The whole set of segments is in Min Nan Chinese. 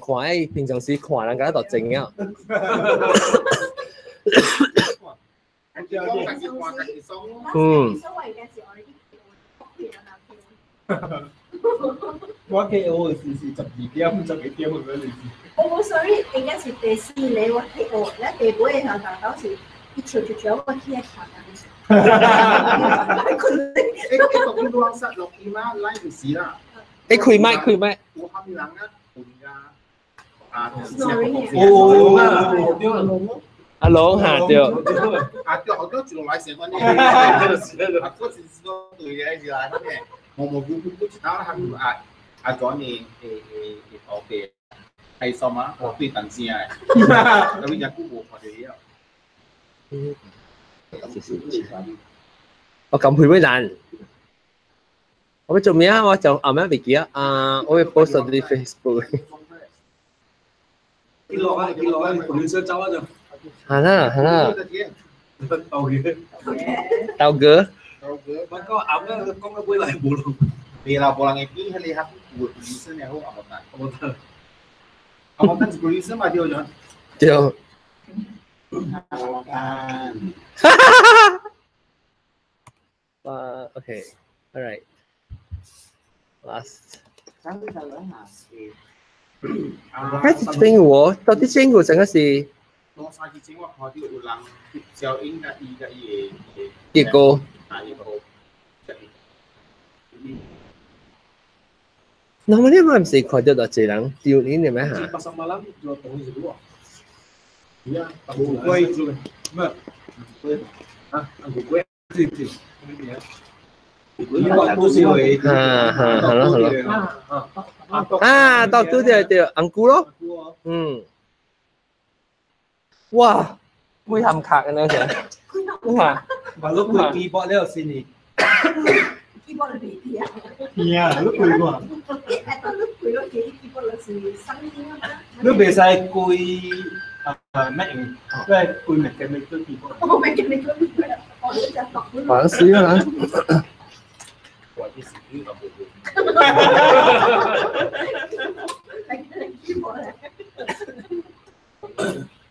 看，平常時看人家就靜了。嗯。我 KO 是12點11點咁樣嚟。哦，sorry，應該是第四個我 KO，咱第八個頭頭是一笑就笑，我起來看人。欸，欸，個講落去嘛，來就是啦。欸，開麥開麥。有蝦米人啊？有啊。啊，哦，對。阿龍嚇對。啊對，好多一路來成款的。啊，我真是講對嘅，是來款的。模模糊糊，一頭含啊啊，轉的會會會頭白，開心啊，我對當正的，啊，你真久無看著伊啊。我撳配咩人？我要做咩啊？我就後尾未記啊！啊，我會 post 喺啲 Facebook。記錄啊，記錄啊，同你說走啊就。係啦係啦。豆哥。豆哥。我講後尾講到尾來無咯。你老無人會記，彼個較有醫生也好，阿無等。阿無等。阿無等是醫生嘛對咗。對。阿無等。哈哈哈！哈。OK，all right，last。開始聽我，到底聽我成個是？我上次我看到有人小英甲伊甲伊的結果。啊，伊個。那麼你嘛毋是看到偌濟人丟你的咩嚇？ Pasar malam jual tahu juga. Iya, tahu kue itu. Mbak. Kue. Ah, anggu kue. Sih, sih. 哈哈，好咯好咯。啊，到拄對對，紅菇咯。嗯。哇，幾含卡嘅呢？哇！話你開 keyboard 了先呢？ keyboard 就袂聽。聽啊，你開過？欸，當你開咗機，keyboard 就是聲音啊。你袂使開啊 Mac，你係開 Mac 嘅咩 keyboard？我 Mac 嘅咩 keyboard？我你只讀。反死啦！我啲時機就冇。係 keyboard 咧。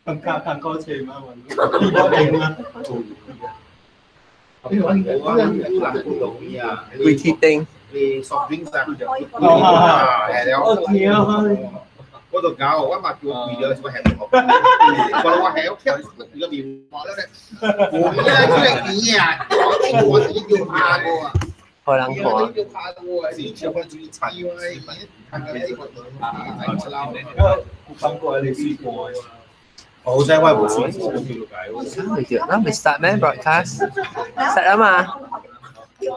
更加更高車嘛，keyboard 勁啊！規鐵頂。你 soft drink 啊？哦，係了。我聽啊！我就搞，我嘛叫我跪了，我係我我係我跳個面膜咧，我咧出嚟甜啊，我自己叫怕過啊。可能看。叫怕過啊，是小可注意殘。我翻過來你試過。好彩我冇試過。咱未 start 咩 broadcast？start 啊嘛。哎呀！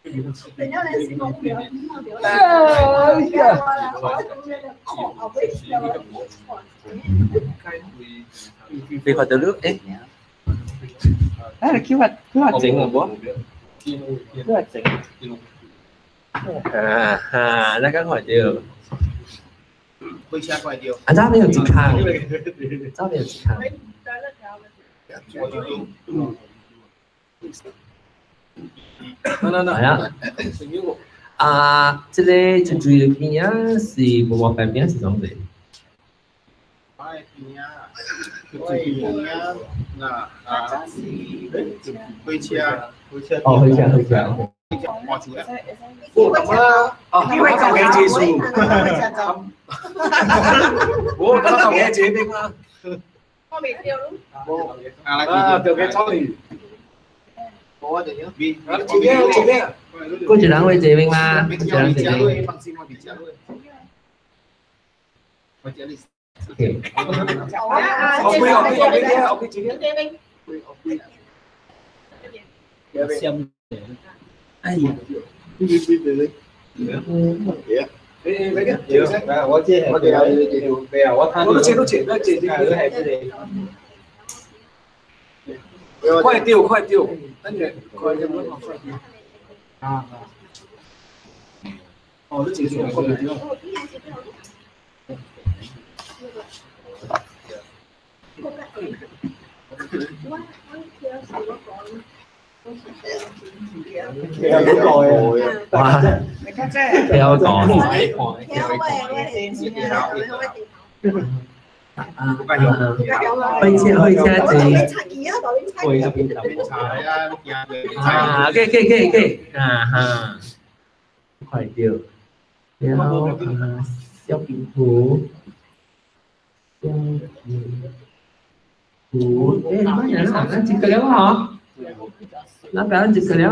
你看到你誒？哎，你叫我叫我整好冇？叫我整。啊哈，那個看到。開車看到。啊，這邊有一空，這邊有一空。係啊。啊，這個最最邊啊是無無邊邊是創啥？我邊啊，我邊啊，那啊，開車，開車。哦，開車開車。我住啊。哦，咁啦，啊，我就幾字數。我咁就幾字兵啦。我未掉咯。啊，掉幾抽年。我就要。自己自己。嗰一人會這邊嗎？一人這邊。我這裡。 OK。我會我會我會我會自己。哎呀！對對對對。你你個，我知，我哋咩啊？我我都知都知，都知，係這裡。快丟快丟，跟住快丟快丟。啊！哦，都自己快丟。我我聽是我講，哇！聽我講。開車開車子。啊，OK OK OK OK，啊哈，快掉。然後啊，小蝙蝠，小蝙蝠，誒，乜嘢啊？咱一個了嗬，咱表一個了嗬，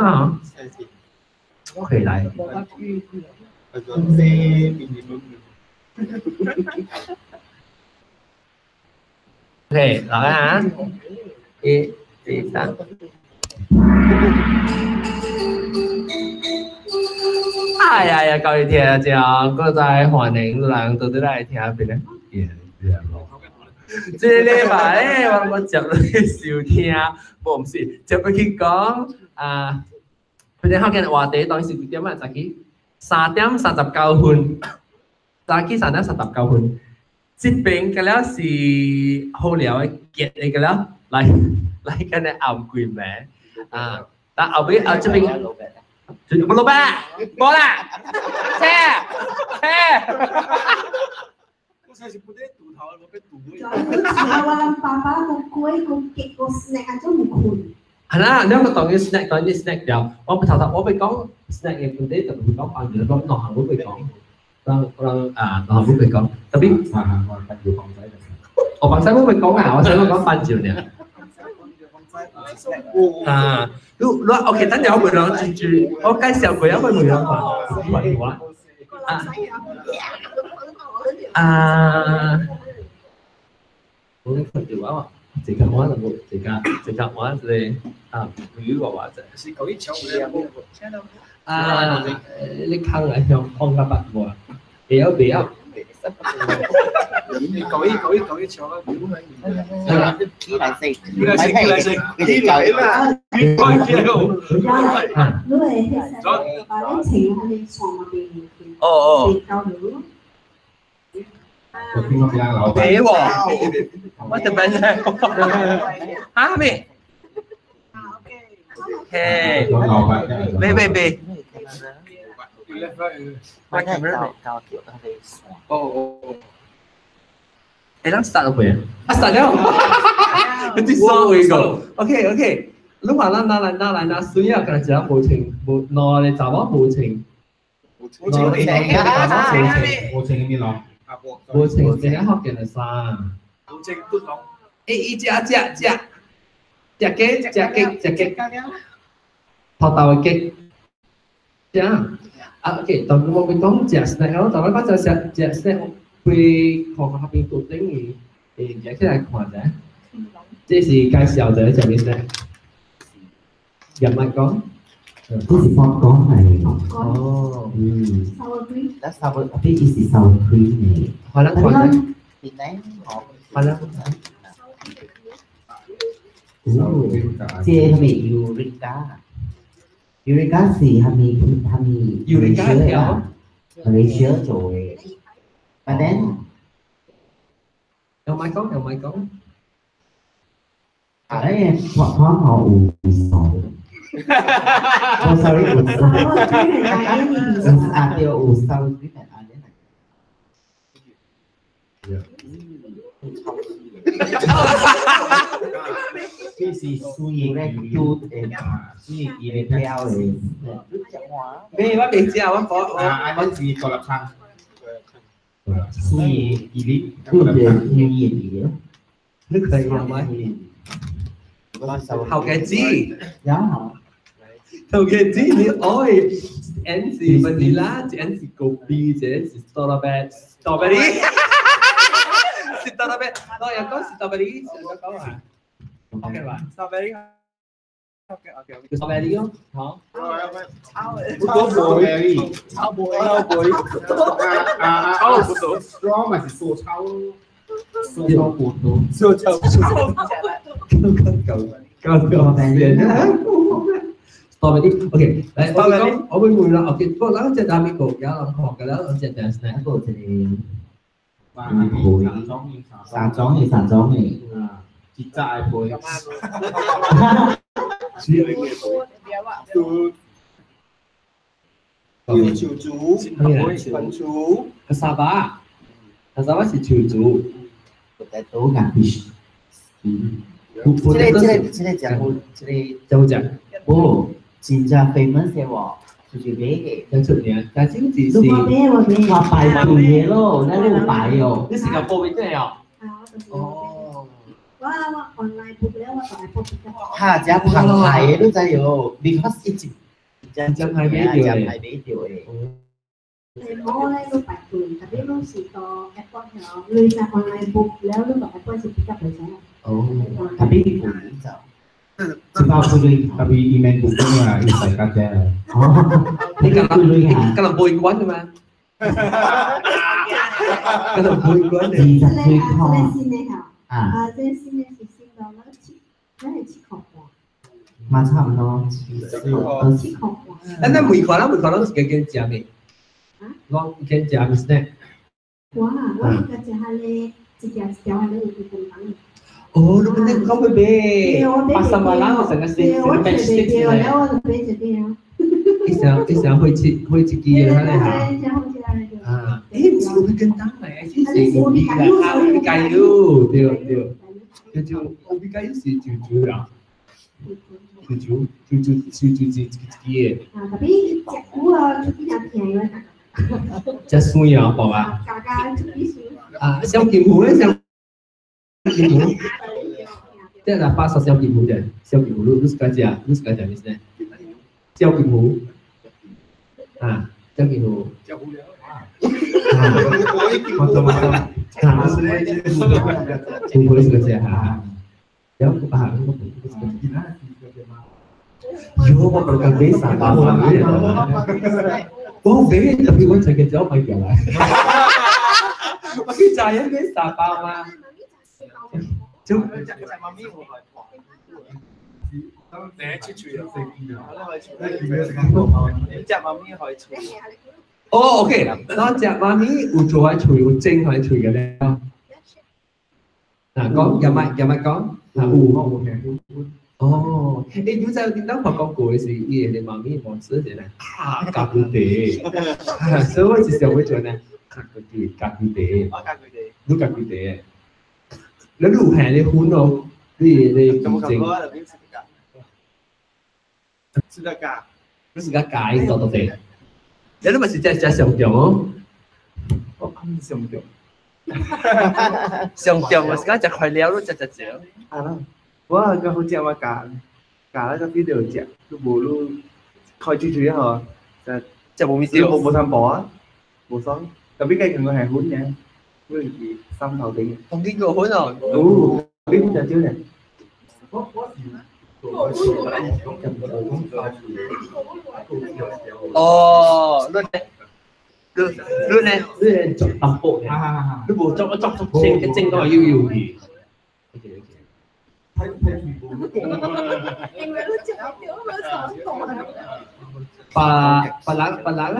可以來。OK，來啊！一、二、三。哎呀呀，各位聽眾，閣再歡迎人倒轉來聽別個。這個禮拜咧，我接落去收聽，無毋是接落去講啊。本身福建的話題當時幾點啊？早起3點39分，早起3點39分。這邊個了是好料的結的個了，來來跟你暗櫃名啊！但後尾啊這邊，冇老闆，冇啦，車車。我才是不得賭頭，我被賭。我爸爸個鬼個結個 snack 啊，做唔困。係啦，兩個當然 snack 當然 snack 掉，我不頭頭我會講 snack 嘅本地就唔會講飯，就講內行會講。人啊，內行會講，特別我白仔我會講啊，我想講番椒呢。啊，你你 OK，等陣我會兩句句，我介紹過，我會兩個。啊啊，我看到啊，這個我就冇，這個我是啊，魚話話啫。是舊啲搶啊，你看來向放個白無啊？會曉袂曉？你舊啲舊啲舊啲搶啊！起來食，起來食，起來食，起來啦！起來起來！你會迄個把你情喺你床入邊。哦哦。俾喎，我特別啫。嚇咩？OK。未未未。哦哦。誒，咱 start 咗未啊？啊 start 了。你三位個。OK OK。你話咱拿來拿來拿水啊，敢若一個無情無兩個查某無情。無情無情無情面咯。無情是遐福建的衫。無情不同。欸，伊食食食食雞食雞食雞，頭頭的雞。食啊 OK，當我們講食 snack 咯，當我講食食 snack，會看看邊度頂去，會夾起來看者。這是介紹者食咩 snack？入咪講。這是popcorn 嚟。哦。嗯。แล้ว sour พี่อีสิ sour cream นี่ 可能可能。可能。這係咪 Eureka？Eureka 是係咪係咪 Eureka 條？馬來西亞做嘅。But then 有咪講？有咪講？啊，咧popcorn 我有數。我 sorry，有數。啊對，有 sour cream 啊，你這是水咧煮的，水伊咧調的。咩？我未食，我講我我是獨立餐。水伊咧煮的香熱的。你可以嗎？頭家姊。有嗬。頭家姊，你愛一是 vanilla，一是咖啡，一是 strawberry，strawberry。strawberry，我又講 strawberry，上咗講啊。OK 吧？strawberry。OK OK OK。strawberry 咯，好。 strawberry。超杯，超杯。啊啊啊！straw 咪是塑膠，塑膠糊塗。塑膠糊塗。夠夠夠 strawberry OK，來我講，我會換啦。OK，不過咱這大美國有人學嘅啦，咱這但是呢，一個一個三種嘅三種嘅，一紮的皮。都有樹竹、番薯、 cassava，cassava 是樹竹。 Potato 佮 fish。這個食好，這個真好食。哦，真正 famous 的喎，出去買的。真出名，但是是我買我買。哇，排隊的咯，咱有排哦。你新加坡邊的哦？啊，哦。我 online book 了，我就 book 得。哈，這澎湃的你知哦，because 一直真真係買到的。係買到的。你冇咧，你排隊，特別你是到 airport 嗬，你在 online book 了，你到 airport 是 pick up 嚟咗。哦，特別貴就。這包出去特別 email 補充啊，要洗家姐。哦，你咁諗，咁諗背關㗎嘛？咁諗背關這個啊，這個新的嗬，啊，啊，這個新的是新的，我七，咱係七塊半。嘛差唔多七四二七塊半。咱咱每款咱每款攏是加減食未？攏加減食咩 snack？我啊，我應該食下咧，一條一條咧，有幾分鐘。哦，你你講咩買？八十萬啦，我成個四對，我成個食 matchstick 對，咧。了我就買一條。一成會切會切機嘅，睇下。啊，唔是烏雞羹嚟，是烏雞啦，啊烏雞油，對對，叫做烏雞油是煮煮啦，煮煮煮煮煮煮煮煮嘅。啊，特別食久啊，出去若疼嘅。食酸啊，寶啊。加加出去酸。啊，小金魚咧，小金魚。即係八十小金魚啫，小金魚你你自家食，你自家食咩先？小金魚。啊，小金魚。食不了。啊，我懂我懂。啊，金魚是個食哈。有啊，我喲，我剛剛買三包啊！我買特別我最近就買過來。我去食一買三包嘛。就。哦，OK，那食媽咪有做喺喙，有蒸喺喙嘅咧。嗱，講又咪又咪講，嗱有。哦，你知點解我講過嘅是，伊個媽咪望住咧，啊，夾佢哋，所以我是想會做呢，夾佢哋，夾佢哋，你夾佢哋，你有係你款咯，你你整。自家教，你自家教伊做到底。你都咪是只只上中哦？我啱上中。上中我是講食快了，你食食食。啊，我較好食我教，教了個 video 食，都無你開煮煮嗬，就食無味道，無無淡薄啊，無爽。特別計佢個係粉嘅，嗰是三頭頂。當見過粉哦。哦，你粉就少咧。我是。哦，你你你咧，你咧做淡薄嘅，你無做做做整整到幼幼去。別別人別人咧，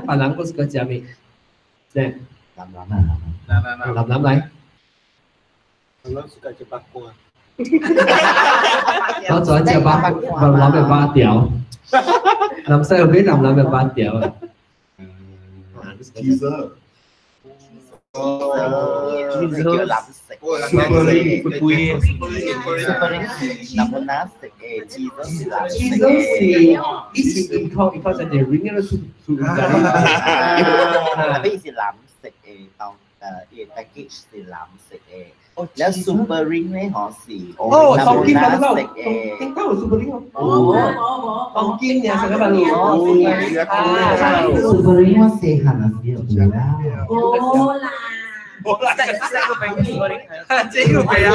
別人嗰是個食咩？咧，男男啊，男男來。男男是個食八卦。我昨食八男男的八條，南西有俾男男的八條啊。其實。哦，叫藍色。 Super Super 南本藍色的，雞肉是藍色。雞肉是，伊是一口一口在隻 ring 咧出出出。啊，特別是藍色的，當伊 package 是藍色的。了 Super Ring 咧，嗬是。哦，當金藍色的。聽講有 Super Ring 哦。冇冇冇。當金呀，上個班路。 Super Ring 我細漢時有啦。冇啦。冇啦，這個肥啊！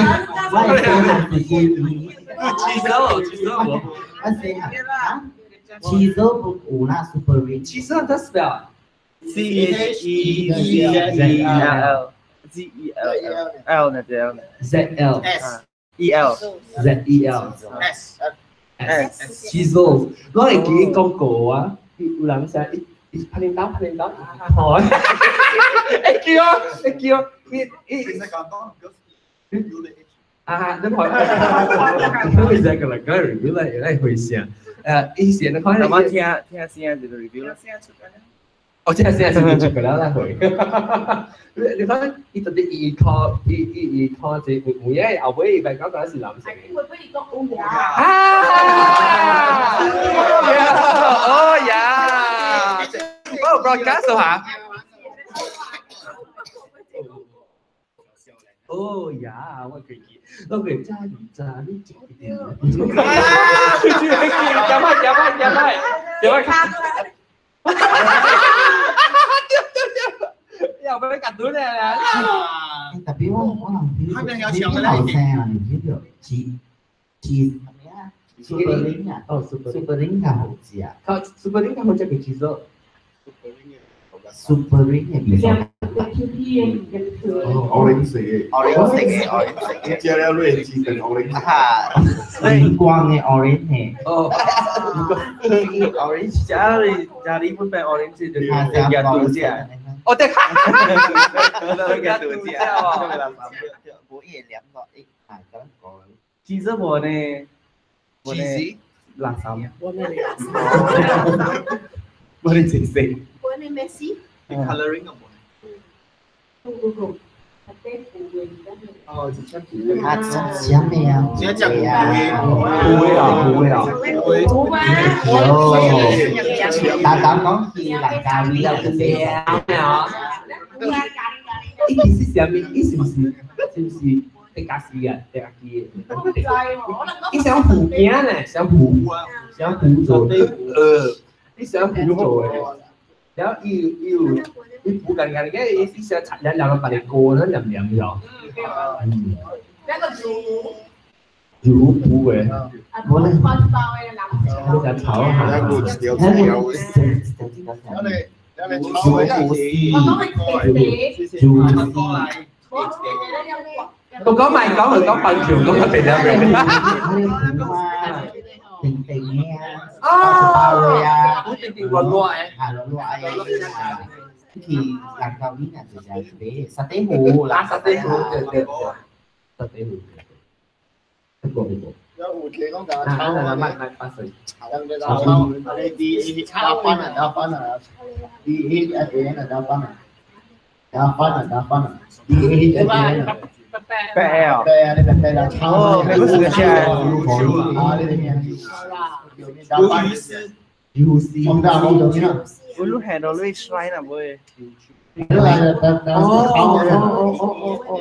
我細漢是故意。其實我，其實我。我細漢啊，其實不有啦 Super Ring。其實它 spell C H E Z E L Z E L L 呢？這樣 Z L S E L Z E L S S Chisels，我會記講過啊，有人寫一一拍鐮刀拍鐮刀，好，會記哦，會記哦，伊伊。啊，你看，我現在個來個 review 來來回想，以前你看，我聽聽先就 review 啦。哦，這係先係出個了來回。你看，伊到底伊靠伊伊伊靠這每每日後尾伊咪講講是藍色嘅。啊！哦呀！哦，broadcast 下。哦呀，我記記，我記揸魚揸呢隻點？加快加快加快加快！又俾你夾到你啦！特別我人啲後生啊，你知道 G G 咩啊？Super Ring 啊，哦，Super Super Ring 較好食啊，Super Ring 較好食個雞肉，Super Ring 嘅味道。 Orange 嘅，orange 嘅，orange 嘅，食了落雞跟 orange。哈，水光嘅 orange 嘅。哦，orange 家裡家裡本變 orange 就加毒食。哦對，加毒食。無伊會黏落，伊啊咁講。其實無呢，無呢，垃圾。無呢，無呢真色。無呢咩事？Coloring 啊無。哦，啊，啥物啊？只只啊，不會啊，不會啊，不會啊。哦，大膽講是人家味啊，咩啊？伊其實啥物？伊是毋是？是毋是會家私啊？會家己？伊想糊餅呢？想糊，想糊做。伊想糊做的。然後伊伊有伊糊緊緊嘅，伊伊想擦兩兩個白嚟過，那黏黏咗。嗯。那個油。油糊嘅。無咧。我想炒下。我講咪講，佢講笨橋，咁一定有嘅。定定嘅啊，包嘅啊，定定落落嘅，啊落落嘅，thì làm cao lý là từ giờ để sa tế hồ 啊沙tế hồ對對對，沙tế hồ，一個一個。有企講就啊炒啊，買買八歲。炒炒，你啲打翻啊打翻啊，D A F A N 啊打翻啊，打翻啊打翻啊，D A F A N 啊。白啊！對啊，你白白啦，炒哦，你不是個錢。啊，你啲咩？魷魚絲，魚絲，我唔得，我唔得。我攏看到你甩啦，喂。哦哦哦哦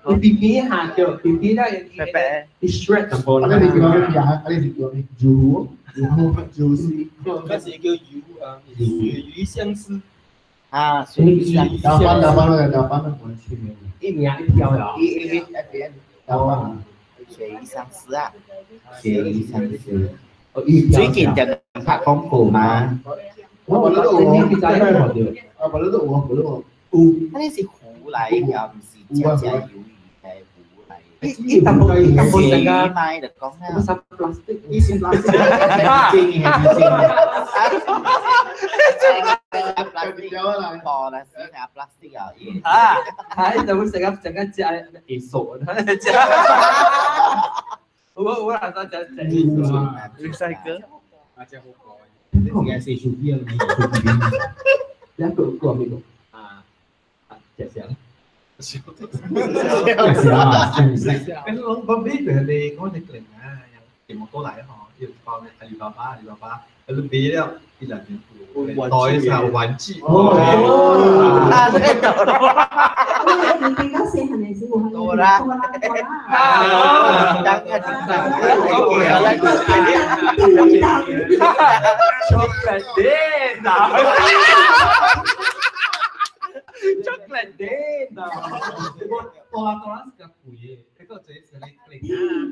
哦！你 B B 下叫 B B 咧，白白，你 shred 咁波啦。你是叫咩啊？你是叫咩？魚魚魚絲，嗰時叫魚啊，魚魚相思。啊，水魚相思。打翻打翻啦，打翻啦，一名一條呀。 E A F N，打翻。水魚相思啊，水魚相思。最近就拍廣告嘛。我覺得你其實係啊，無你都有，無你有。有，那是糊來嘅，唔是只只魷魚嘅糊來。伊淡薄伊淡薄成個，買就講啊。我啥 plastic？伊是 plastic，真嘅真嘅。破啦，是啊，plastic 啊，啊，係就會成個成個只會熟，只。我我嗱，只只只 recycle。啊，只好講。你自己是手機啊？一個個咩個？啊啊，隻蛇。隻蛇啊，隻蛇。但是我我買佢哋講你零啊，節目過來嗬，要包阿里巴巴，阿里巴巴，佢都買了一兩年，袋上玩具。哦，啊，這個你比較細漢的時候，多啦，啊，當個 Chocolate 電啊！Chocolate 電啊！多啦多啦是較貴的，這個這是你零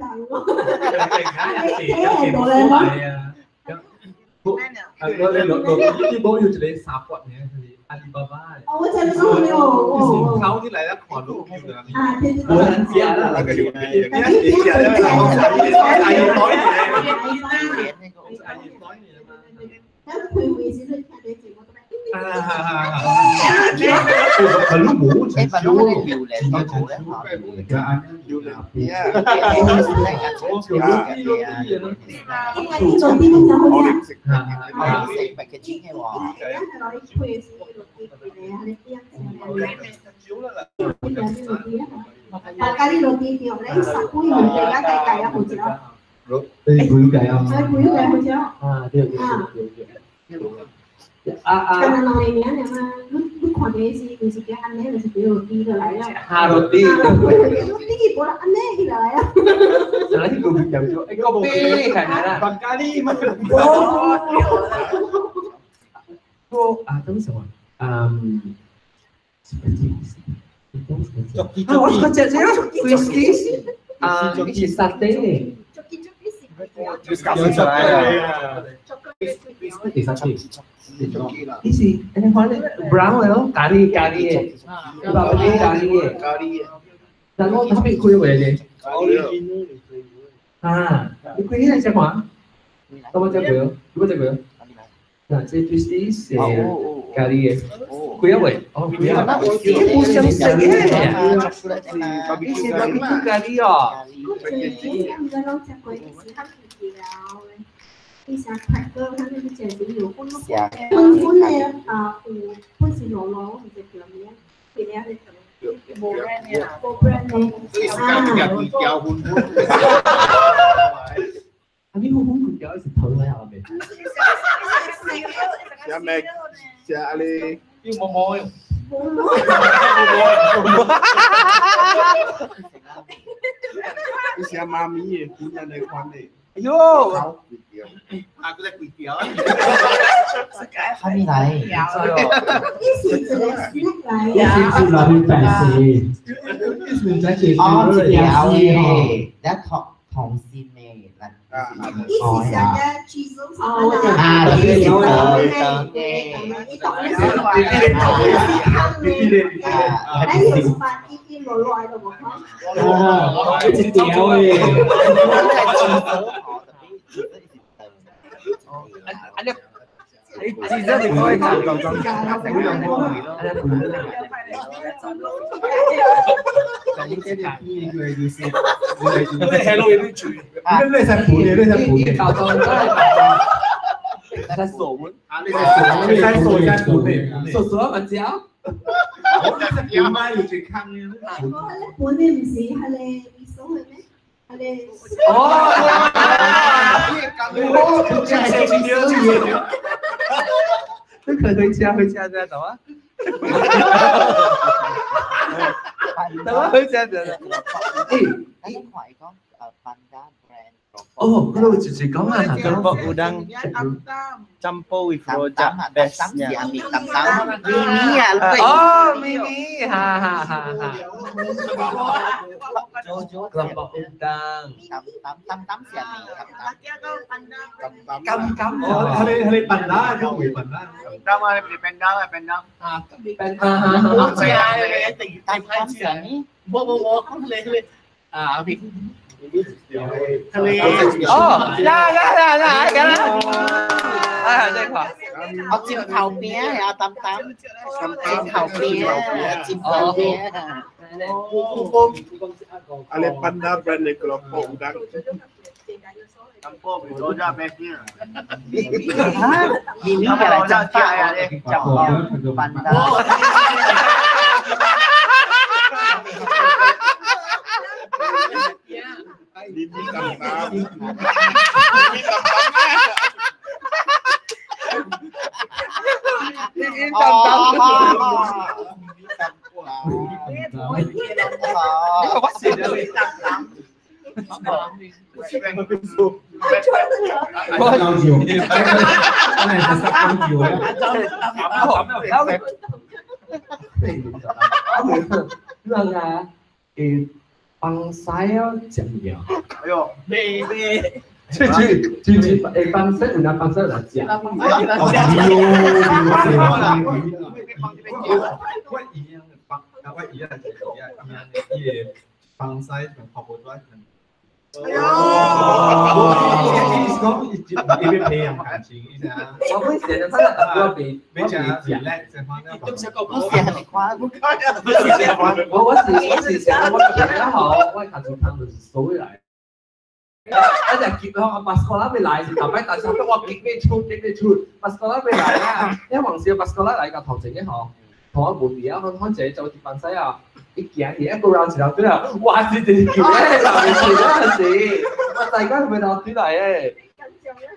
啊，零啊，一一啊。啊，我你你你冇有一個三八呢？是阿里巴巴的。哦，我真的是沒有，哦。頭你來了看路票的。啊，對對對。無人食啦，那個就但是開會時陣聽到節目，啊哈哈哈！係都冇誒，反正我哋榴蓮都好咧，因為呢種啲就好食。食物嘅專嘅喎。大家啲老啲掉咧，十杯紅地而家計計啊，好似啊，你估計啊？係估計好似啊。啊，對對對對。啊啊！但係落嚟名嚟嘛，你你看電視就是叫安尼，就是叫老啲就來了。哈羅啲。老啲無啦，安尼起來啊。就嚟個入咗，誒個啤係咪啦？白咖喱乜？個啊，咁什麼？嗯，啊，我個隻隻 Twisties 啊，一是沙爹。有出來啊！其實呢是你看咧 brown 嘅咯，咖喱咖喱嘅，白啲咖喱嘅。咖喱嘅。但我特別開為嘅。啊，你開呢隻看？多隻佢，多隻佢。嗱，這 Twisties 是咖喱嘅，開一位，哦，開啊，你唔相信嘅？你是咖喱咖喱哦。伊啥快歌，他那个简直有本本本的啊，有本是罗罗，我唔知叫咩，其他的無 brand 的，無 brand 的。啊。啊，你好好佢叫是頭嚟啊，未？食咩？食阿你？要摸摸。摸摸。你食媽咪的，本人的款的。哎呦！啊，嗰隻鬼條。哈咪來？你是一個snack 來。你是來白事，哦，一條嘅，一糖糖線嘅，你是食嘅 cheese 啊，對對對，你懂你是啊，你是把一一落落來的無？哦，一條嘅。啊你，你記得你可以講。你使補嘅，你使補嘅。包裝真係使鎖門，你使鎖，使補嘅。鎖鎖咪只。我你媽要最坑嘅。我本的唔是係你鎖嘅咩？係你。哦。你可回家回家這樣懂嗎？等我回家這樣。誒，你講誒 Panda brand。哦，嗰度直接講啊， Kelompok udang campur with rojak bestnya. Mimi 啊，哦，咪咪，哈哈哈哈。Kelompok udang。擔擔是咪？金金。哦，係你係你笨啦，都會笨啦。得嘛？你變單啊，變單。啊，變啊，我知啊，你一定擔擔是咪？冇冇冇，你你啊，你。哦，啦啦啦啦，咁啦，哎，這個，我尖頭餅啊，擔擔，尖頭餅，尖頭餅。阿你 Panda brand 的 kelompok udang。 Campur with rojak bestnya. 咪咪係嚟浸包啊，浸包，笨蛋。咪咪擔擔，咪咪擔咪咪擔擔。人啊，誒，幫西哦，食物件。哎呦，咩咩？這這這這，誒，幫西有人幫西來食。我一樣幫，我一樣一樣一樣，伊個幫西同泡泡磚。哎呦！意思講伊要培養感情，意思啊。我本時就真係我被沒講 relax，我是想我覺得好，我看住看就是數來。一隻結我巴斯哥拉未來是頭擺，但是我結未出，結未出，巴斯哥拉未來啊！因為黃小巴斯哥拉來個頭前嘅嗬，同我無敵啊，看看這做鐵板西啊，一行一個 round 一頭對啊，哇！是真結咧，特別是嗰陣時，我大家會頭對來誒。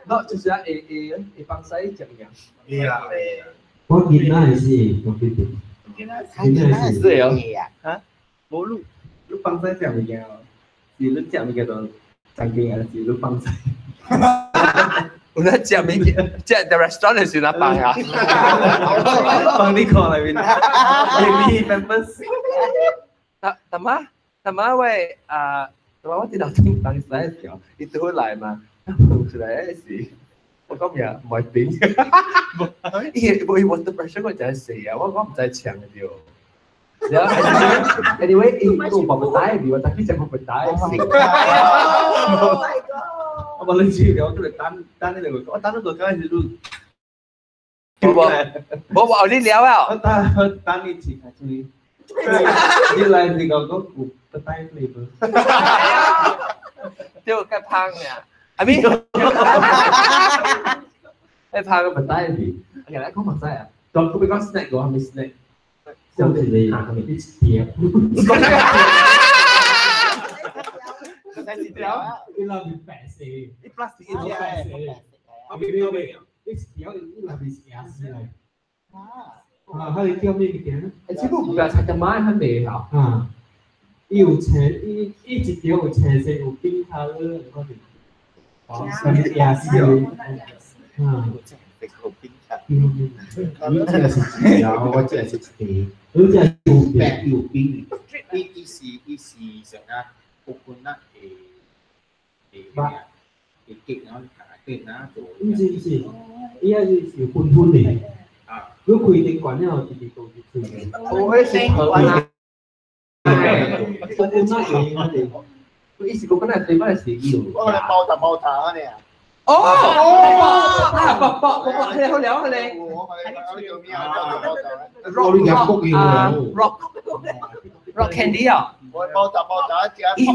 喏，就是啊，會會會幫西食物件。我囡仔是講對對。囡仔是哦。嚇？無你你幫西食物件哦，是你食物件都。曾經還是你放西。有咧食物件，食 the restaurant 係算哪放啊？放你看內面，baby pampers。大媽，大媽喂，啊，大媽我電腦聽當時的時候，伊拄好來嘛，放出來的時，我講咩唔係頂，伊無伊 water pressure 我真係死啊，我唔知搶的對。然後 anyway，伊有爸爸帶的，我當去食爸爸帶。 Oh my god！我無你知我叫你等等你兩個，我等咗個開始都。無無你了啊！我等我等你切開水。你來這個個有不帶 flavor。對，較芳爾。阿咪，你芳個不帶的，我來講乜仔啊？當佢講 snack 個係咪 snack？小一個一條。一條，伊內面白色，一 plastic 一條白色，一條伊內面是牙絲來。啊，佢叫咩物件？誒，這個唔係拆只買，係未好。啊，伊有青，伊伊一條有青色，有冰卡的，嗰啲。哦，啥物牙絲？啊。你這是一條，我這是一條。你這是有白有冰，伊是伊是啥啊？coconut 的的的結，然後加然後做。毋是毋是，伊遐是是粉粉的。啊！你開頂懸了，直直倒入去。哦，彼是河灣啊。粉粉那個，伊是 coconut flavour 是有。我來包糖包糖呢。哦哦，啊，卜卜卜卜，迄個好料，迄個。 Rock 啊，rock rock candy 啊。我包糖包糖，食。伊食，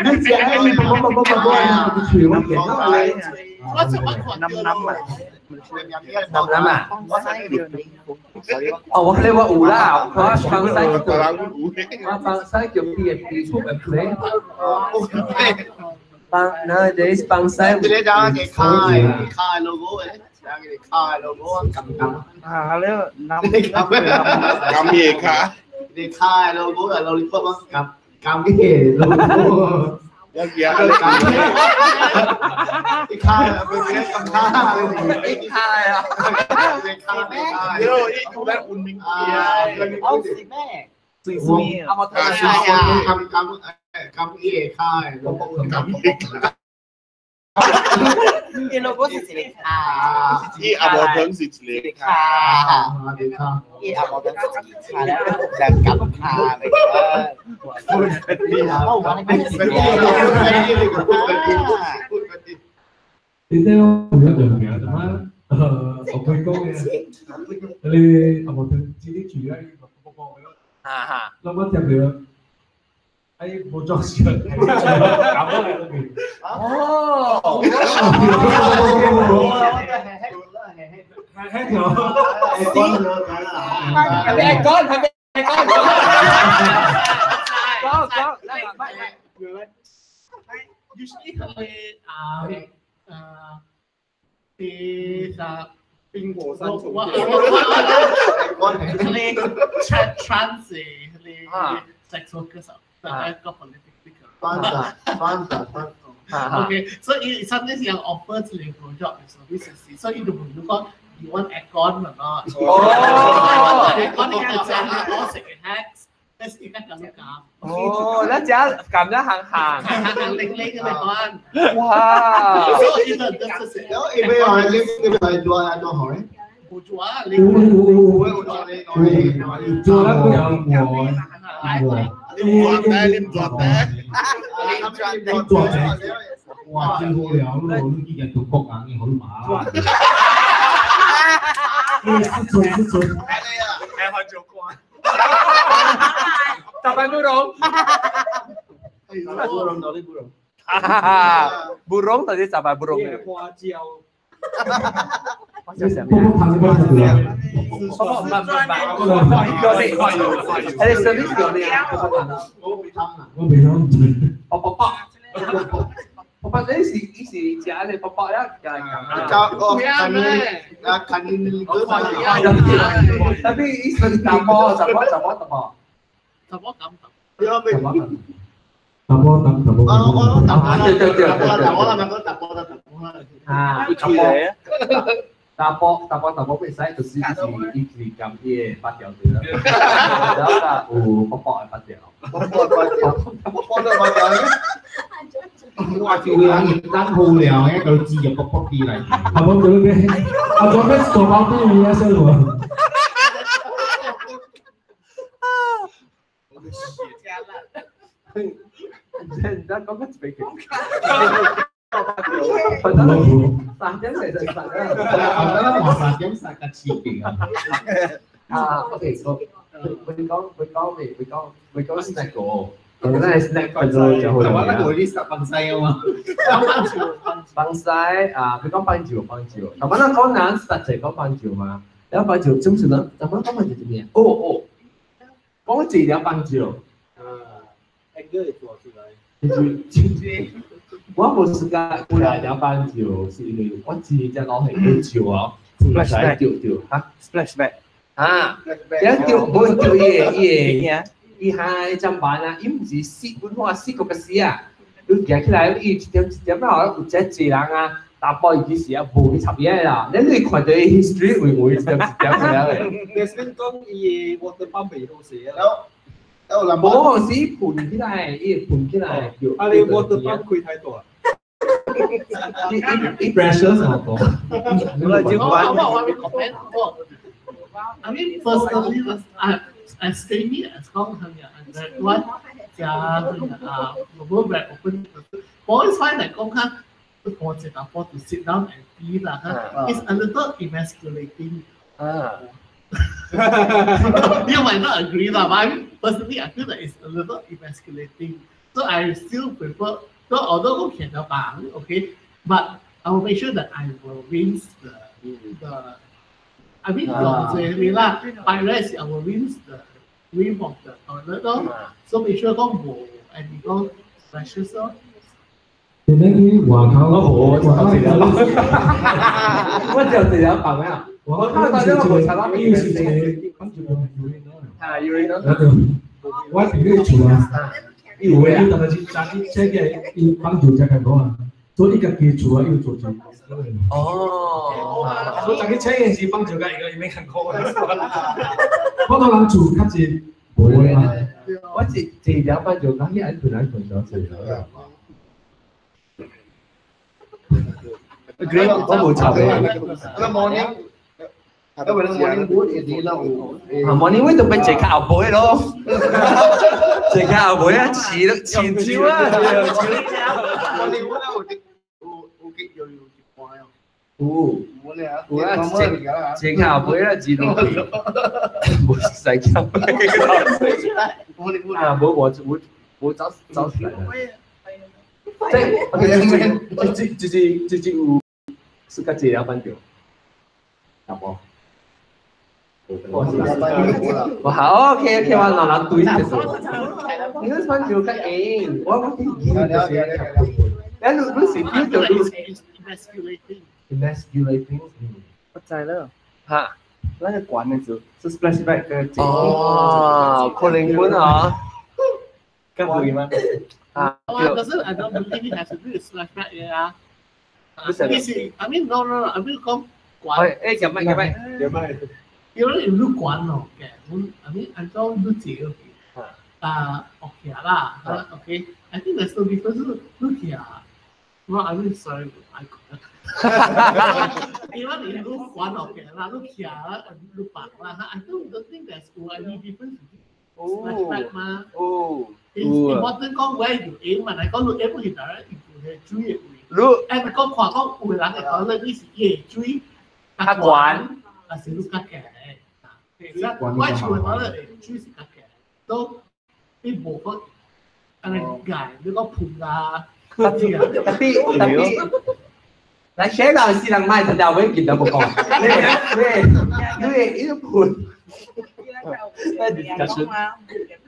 你食，卜卜卜卜卜，我怎麼看到？南南啊？哦，我你我有啦，我幫西我幫西叫 P&P 出嚟 play。幫 nowadays 幫西。這個就給開開 logo 誒，給開 logo。啊，你南咁嘢卡，你開 logo 係 lollipop 啊，咁咁嘅 logo。一嘢你開啊，俾俾咁卡，你開啊，你開你開。你一來文明啊，我是咩？水水啊，我睇啊，咁咁咁嘢開，咁嘢開。伊 logo 是一個卡，伊阿無糖是一個卡，卡，伊阿無糖是一個卡，兩夾卡嚟個。我玩你你聽我有樣嘢，點解？我佢講嘅，你阿無糖自己住咧，哈哈，諗乜入嚟？哎，冇裝飾，搞到你嗰邊。哦，係條。係咪講？係咪講？講講，嚟嚟。 Usually 佢啊啊啲啊冰火三重我天。佢哋 trans 佢哋 sex workers 啊，個 politically Trans。 Okay, so it sometimes 有 offer 一個 job service，所以就問你講 you want aircon or not？哦，aircon 你個正我食嘅 tax，但是而家咁樣講。哦，那只咁樣行行行行零零嘅你講。哇！所以就就是。然後因為我你你係做啊做好咧？冇做啊，你做啦，有我。你唔做咩？你唔做咩？做者，哇，真好了，你你見中國人，好嘛？你是準是準。還好就關。大班burung。 Burung tadi burung. Burung tadi siapa burung? 花椒。花椒什麼？泡泡糖是泡泡糖。泡泡唔唔唔，叫你，你 service 叫你啊？泡泡糖。我未講。泡泡泡。泡泡你是伊是食你泡泡呀？教哦，看你啊，看你哥 Tapi 伊是查某，查某查某查某。查某咁。查某。查某當查某。我我查某對對對對對。我啦，我查某啦，查某啦。啊，查某。查甫查甫查甫袂使，就是伊是伊是含伊的發條對啦，然後有泡泡的發條，泡泡發條，泡泡的發條。哇！就人當好了，一個字就卜卜啲嚟。阿伯做咩？阿做咩做包啲嘢先喎？你講個別嘅。三點四就三點。我覺得話三點三個刺激啊！啊，OK，我會講會講咩？會講會講 snack 個，我覺得 snack 個就好啦。我那個啲十崩西啊嘛。崩西啊，佢講崩蕉崩蕉，頭先講難實際講崩蕉嘛，然後崩蕉點算呢？頭先講崩蕉點咩？哦哦，講字了崩蕉。啊，一個做出來。我無時間過來了班蕉，是因為我真正攞係蕉哦，唔使掉掉嚇。 Splashback 啊，一掉無掉伊個伊個，伊下砧板啊，伊毋是死本話死個個死啊，你行起來伊一點一點啊，有這濟人啊，查甫伊其實啊無去插伊啦，你你看到伊 history 會唔會一點一點咁樣嘅？你先講伊個 water pump 未好勢啊。無是盤起來，伊會盤起來。啊！你 water pump 開太大。伊 pressure 上多。我 I mean personally, I stay me as 講係啊，我食啊，我very open。我 always find that 講較我一個 to sit down and be 啦，it's a little emasculating. 啊。 You might not agree lah, but I mean, personally, I feel that it's a little emasculating. So I still prefer, so although 我見到房 okay, but I will make sure that I will rinse the I mean, 用這邊啦，by rest I will rinse the rim of the toilet 咯，so make sure 講無 any 講 splashes 咯。你那去外口，我外口我就一條房啊。我看到這個伊是一個，講一個啊，urine。我朋友厝啊，伊有誒，伊當時早起起來，伊幫助遮較講啊，做伊家己厝啊，伊有做做。哦。所以早起起來時幫助甲伊個伊免艱苦。普通人厝較濟無嘛。我一一條幫助，講伊愛困愛困咗睡。我無插嘅。個 morning。因為 morning wood 係啦，啊，morning wood 就變坐較後背咯，坐較後背啊，似咯，前招啊，morning wood 有啲有有幾有有一半啊，有有有啊，坐較後背啊，自動去，無使驚。啊，無無無無走走出來。即係，這這這這這有是較濟了反正，有無？我好 OK OK，我拿拿對就是。你嗰番就較硬，我我啲硬就是。你你是叫做 emasculating。 emasculating。我知了。嚇？那個管的字是 splashback 嘅字。哦，可能本啊。咁會嗎？啊。可是 I don't believe it has to do with splashback 嘅啊。I mean no no no，I mean 講管。誒，入咪入咪入咪。因為你管咯嘅，我 I mean 按照你自己啊 OK 啦，OK，I think there's no difference 你徛，我 I mean sorry I 因為你管落嘅啦，你徛啦，你白啦，I don't think there's any difference 嘛。哦。It's important 講 where you aim 嘛，嚟講你 aim 去哪，伊就係水的位。你誒，講看講有的人會講咧，你是伊的水較較懸，還是你較低？我厝的話咧，水是較低，都你無講按呢解，你講噴啊， tapi tapi 來寫人是人買，就就會見到無講。你你你盤。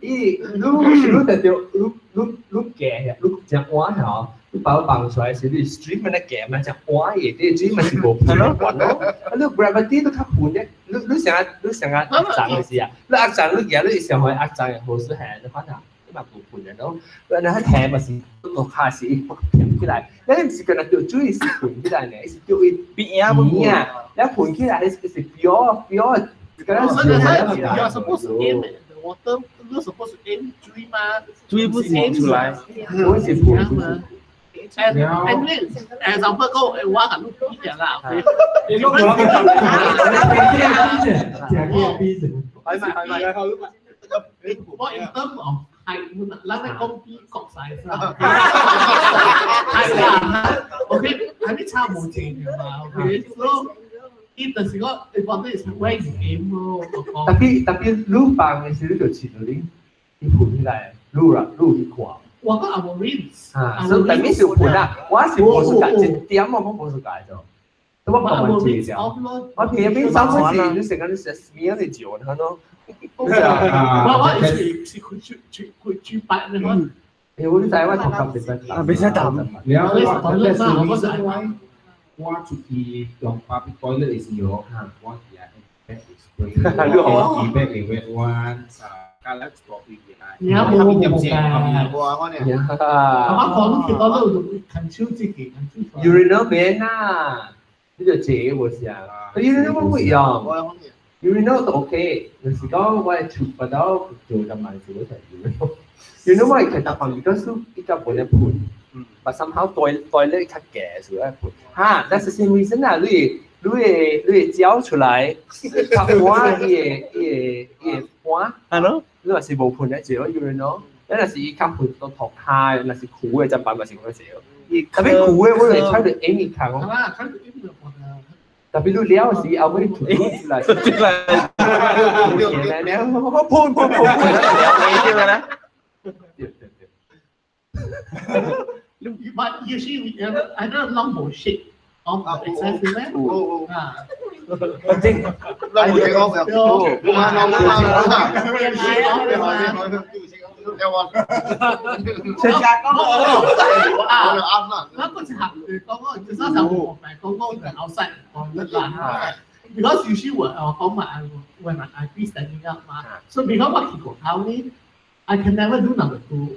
伊你你特著你你你夾，你只碗吼，你把我放出來時，你 stream 咪咧夾嘛，只碗伊啲水咪是無盤咯，啊你 gravity 都較盤咧，你你成日你成日壓脹嘅時啊，你壓脹你夾你上去壓脹嘅好是係你反正你嘛無盤嘅咯，你那提嘛是個下是盤起來，你毋是干焦著水是盤起來呢，是著伊邊啊邊啊，你盤起來是是表表。所以你 you are supposed to aim at the water, you supposed to aim 水嘛？水不是出來，我是盤嘛。And anyway, example 講，我甲你比下啦。你講係咪係咪？我 in term of 係，咱咧講比國 size 啦。係啦，OK，係咪差無濟嘛？OK，so 伊就是講，important is where you aim 咯。 Tapi tapi 你放的時，你就飼到你，你盤起來，你啦，你去看。我講阿無 rinse。啊，所以代表是盤啊，我是無世界一點我無世界咗。我講問題就，我偏偏三分是你成個你食咩嚟做，係咯？我是是佢煮煮佢煮白你講。欸，我你知我頭殼袂使啊，袂使抌。了，我那是 reason why 我出去用 public toilet 的時候，我是愛 spray，我 bag 會 wet one，加了一個月來。你啊，無無無我呢？我講你見到都近超自己，近超。 Urinal 免啊，你就這無是啊？Urinal 我不用。Urinal 都 OK，就是講我係出不到做咁慢事，我就 urinal。Urinal 我係其實旁邊都比較冇得盤。But somehow 對對咧較夾所以盤。哈，that's the same reason 啊，你你會你會攪出來，較換伊個伊個伊個盤。係咯。你若是無盤咧，就 urinal。你若是伊較盤到塗骹，若是苦的，就辦嘛是講少。特別苦的，我會睇到 aim 伊較。係啦，睇到 aim 就盤啊。特別你了時後尾吐出來，出來，我盤盤盤盤，你知啦？對對對。 But usually, I don't know 無 shake off the excess 咩？啊，正，攏無 shake off 我嘛攏冇啦。啊，那個是客講講，就是就我咪講講就 outside 講啦。Because usually 我講嘛，when I be standing up 嘛，so because 我去過頭呢，I can never do number two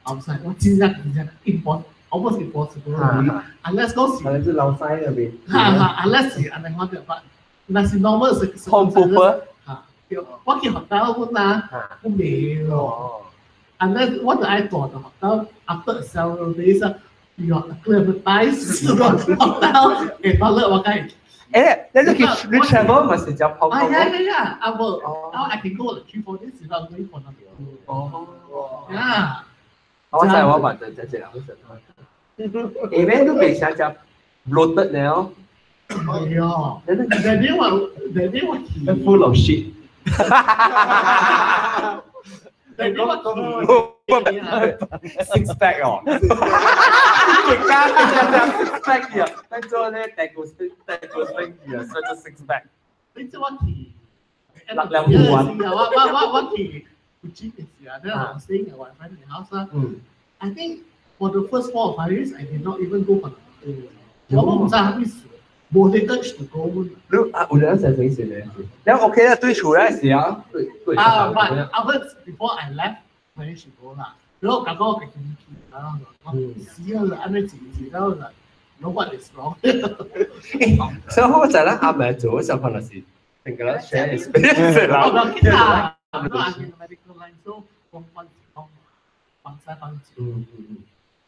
outside。我真正真正 impossible。 Almost impossible unless 嗰時可能是老塞那邊。哈哈，unless 是按呢講就話，若是 normal 是 home pooper 嚇，對，我去學校阮啊，我未咯。Unless 我就愛住到學校，after several days 啊，要 acclimatize 個學校，會到了我梗係。誒，你你去你 travel 咪是叫跑啊呀呀呀！啊無，啊 I can go like 3-4 days without going for nothing。哦。啊。我知我嘛就就這樣子。下面都未想食 bloated 了。哎呦，那邊我那邊我去。 Full of shit。那邊我去。 Six pack 哦。極加加 six pack 啊！但做咧大個大個星期啊，所以就 six pack。你知我去。六兩半。我我我我去古晉嘅時候，咧我 staying at my friend house 啦。嗯。 I think for the first 4 or 5 years, I did not even go for the 我唔知係咩事，冇得 urge to go。你啊，有兩時幾時咧？你 OK 啦，對厝咧時啊，對對。啊，but after before I left，我已經go 啦。然後剛剛我自己去啦，我死啦，按呢自自啦，no what is wrong？所以我就咧阿妹做嗰時候可能是成個咧 share experience 啦。我記得，我係 medical line，所以講講講放晒放住。嗯嗯嗯。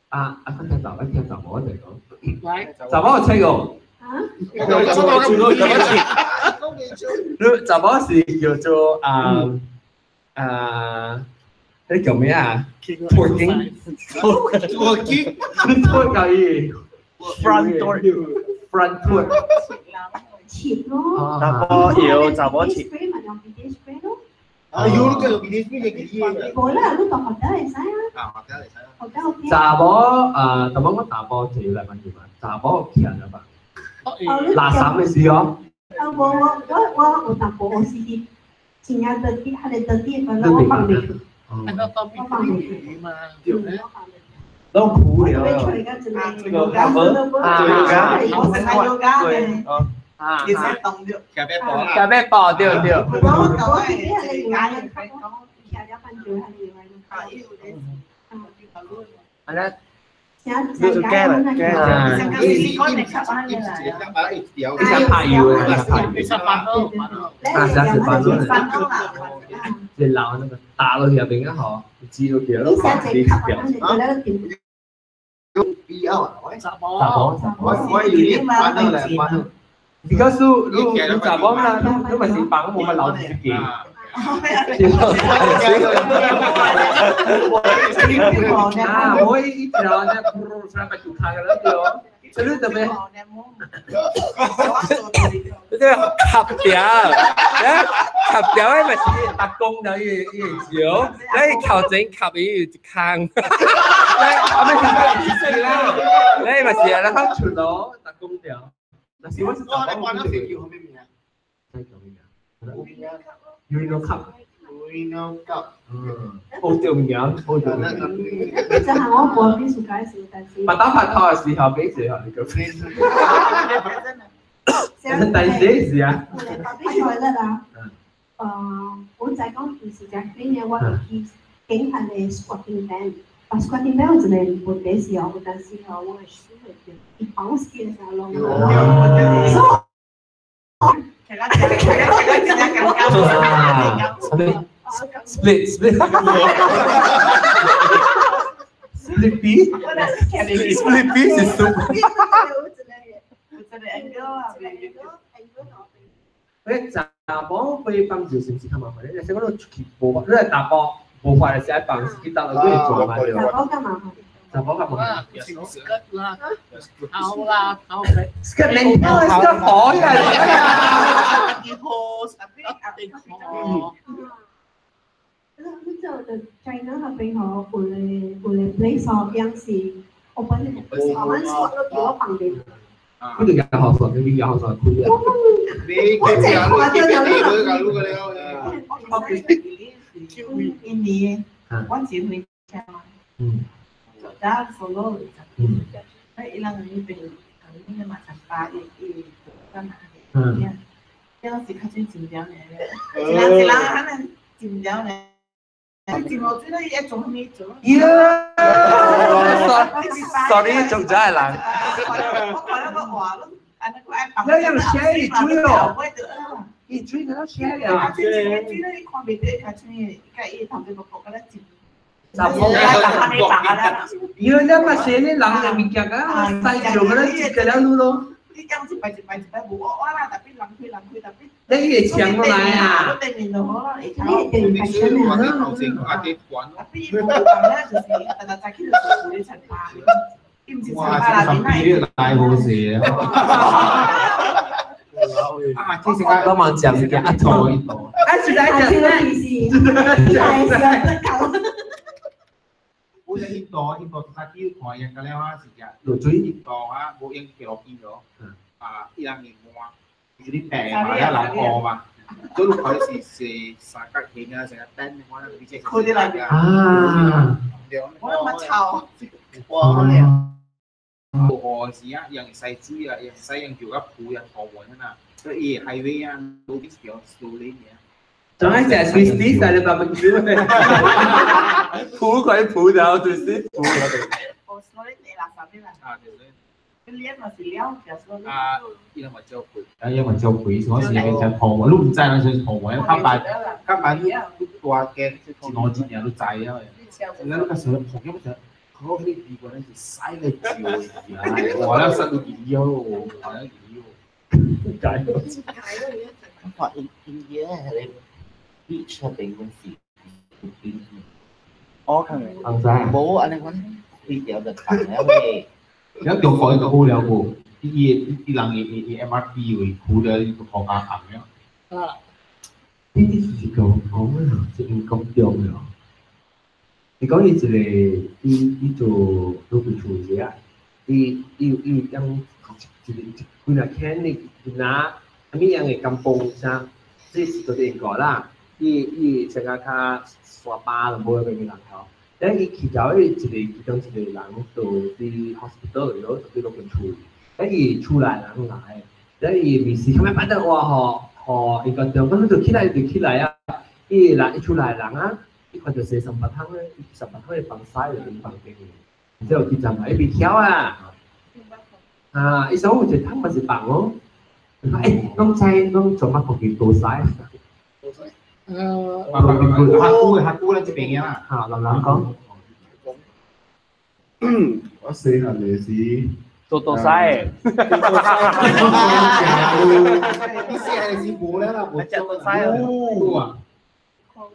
啊啊！聽查某聽查某就講。來，查某有聽過。啊？你查某是叫做啊啊迄叫咩啊？Twerking。 Twerking。 Twerk 可以。 Front door。 Front twerk。切咯。查某搖，查某切。 spray 咪用 BD spray 咯。啊，有你個用 BD spray 嘅幾嘢？冇啦，你到學得會使啊。啊，學得會使啊。學得 OK。查某啊，特別我查某就要來問住嘛，查某徛了吧？垃圾嘅事哦。啊，我我我我有淡薄 OCD，真正得啲，係你得啲，反正我放袂去。我放袂去嘛。都苦了。這個卡門，做瑜伽，對，啊，其實動咗，咖啡波啦，咖啡波對對。我我自己係你玩嘅，徛了半久係你玩嘅。啊，那。就驚啦，驚啦！你想拍油啊？你想拍咯，啊，想食飯咯。即係鬧那個打落去入邊啊，嗬，知道佢咯，你掉。必要啊！查某，查某，我有啲翻到嚟，翻到。而家數你你查某啦，你咪是幫我咪留住自己。啊，我一條呢，噗，出來就開了對哦，這你特別，這個合掉，合掉的咪是打工的伊伊招，你頭前合伊有一空，你後尾是是啦，你咪是啊，你出咯，打工掉。那是我是我你關咗飛叫咩名？叫咩名？Urino cup。 Urino cup。嗯，好掉名，好掉名。就係我過邊暑假時，但是。拍打拍拖的時候，俾一個你個。但是是啊。有咧，特別快樂啦。我就講其實只幾年我去警察的 squatting band，啊 squatting band 有一個問題是哦，有陣時候我的手會掉，伊 bounce 起來時候攏。 Split split split B split B 是 soup。誒，查某會幫助是毋是較麻煩咧？若是講你出去無法，你係查甫無法就是愛幫，是去搭落去會做嘛？查某較麻煩。查某較麻煩。 skirt 啦，頭啦，頭皮。 skirt 你頭 skirt 火呀！你做的 China 那邊吼，有個有個 place 吼，樣是 open 的，我們說都叫我放的。佢哋有學術，你有學術開啊！我淨看到就印尼，我結婚前嘛，就打 solo，那伊人那邊，那個馬場巴伊伊干哪裡？這樣是較水真了呢，一人一人可能真了呢。真落水咧，伊愛做啥物做？呀！Sorry，做真係難。我看了我話，安尼我愛放。要用水水哦，伊水個水啊！水水咧，伊看袂到，較水，甲伊頭家個國個咧浸。十個伊個你嘛寫你人嘅物件啊，西條個咧接個了路咯。你這樣一擺一擺一擺無我我啦，特別人開人開特別。你會搶過來啊？你對面就好啦，你你對面啊啲管。特別無講咧，就是特特早起就是有咧餐吧。哇！這十幾個大好事啊！啊，這是個我嘛食物件啊，錯一道。啊，是來食啥？我在印度，印度他去看人個了啊，是食落水印度啊，無用紀錄片咯。啊，伊人嘅碗，是啲病嘛，一人餓嘛，所以佢是是三角形啊，成個燈我那比較。佢啲人啊，我乜臭？哇！無河時啊，人洗水啊，人洗人叫個鋪人河門啊，所以 highway 啊，都比較 slowly 嘅。仲係食 twisty 曬你 barbecue，鋪佢鋪到 twisty 鋪嗰度。哦，slowly 你垃圾啲啦。啊，對對。你練嘛是了，就 slowly。啊，伊人嘛照顧。啊，因為做鬼，嗰時變成婆母，你唔知嗰時婆母，較白較白你大間，一兩一年都知啊。你嗰時婆母就，我迄個地方是洗個蕉，我那洗到魚咯，我那魚咯。解。看印印度迄個 beach 那邊嗰時，哦，看嘅。紅仔。無按呢款開條就空了喂。你中國伊個好了無？伊伊伊人伊伊伊 MRT 位苦了，伊個好加紅了。啊。呢啲是講講咩啊？是英國中的哦。伊講伊一個，伊伊做老闆厝時啊，伊伊伊有點一個幾若間的囡仔，啥物樣的甘榜啥，這是都是英國啦。伊伊成個較山巴就無邊邊人頭，但伊去到伊一個其中一個人就佇 hospital 了，就佇老闆厝，但伊厝內人來，但伊面試啥物擺得哇吼吼，伊個中，咁就起來就起來啊，伊人伊厝內人啊。伊看到洗三白湯咧，伊三白湯的房屎就佇房間裡，然後去站嘛，伊袂曉啊，啊，伊說有一個湯嘛是放哦，伊講欸，攏知攏做乜國旗多屎？客姑客姑咱這邊啊，哈，老人講，我細漢的時做多屎的，你細漢時無了啦，無食多屎啊。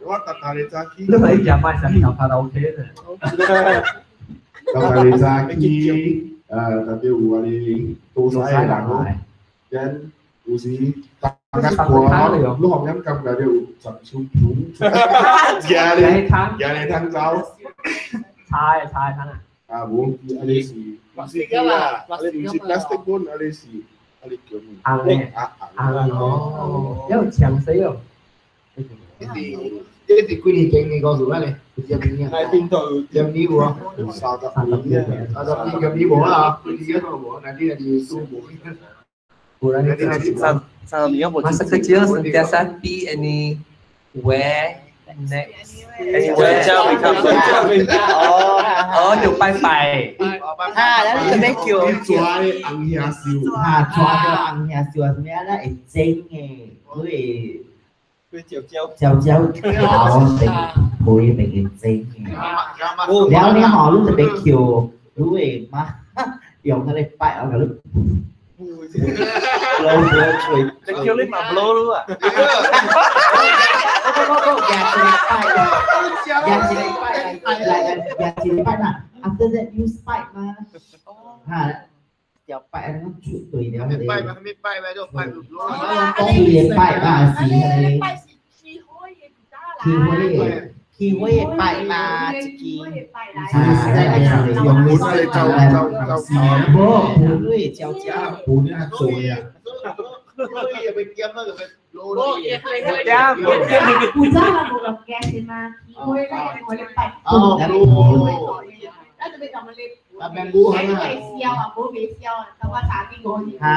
我逐逐日早起，你咪食賣食跳卡拉 OK 呢？逐逐日早起，特別有啊哩多屎的人哦，咱有時大家看，你互咱感覺就有十手盤，食咧食咧通走，叉的叉的通啊！啊，無，啊哩是，毋是啦，啊哩毋是 plastic 本，啊哩是，啊哩叫咩？紅的，紅哦，有強死哦！這是幾年前的故事咧，有十年啊，十年有啊，30年啊， 30年十年無啦，幾年都無，那你那是都無。 Masa kecil sentiasa pi anywhere next anywhere 哦，就拜拜。啊，咱準備叫抓的紅兄燒，啊，抓到紅兄燒啊，啥物啊？咱會整的，佢會。佢椒椒椒頭定皮定會整的。了你吼，你特別叫，你會嘛用嗰個擺，我甲你。blow blow 吹。你叫你嘛 blow 咯啊！不不不，廿一禮拜，廿一禮拜來來廿一禮拜啦。After that you spike 嘛？嚇，條擺安尼出對了。拜嘛，咩拜咩都拜唔落。起個拜嘛是迄個。起火的，起火的拜嘛，一支。用碗來走走走。無，盤內椒椒。盤啊做啊。古早嘛無落 gas 嘛，起火咧我咧拜。哦，咱就要共我咧。啊，面無未燒啊，無未燒啊，等我查啲我。啊，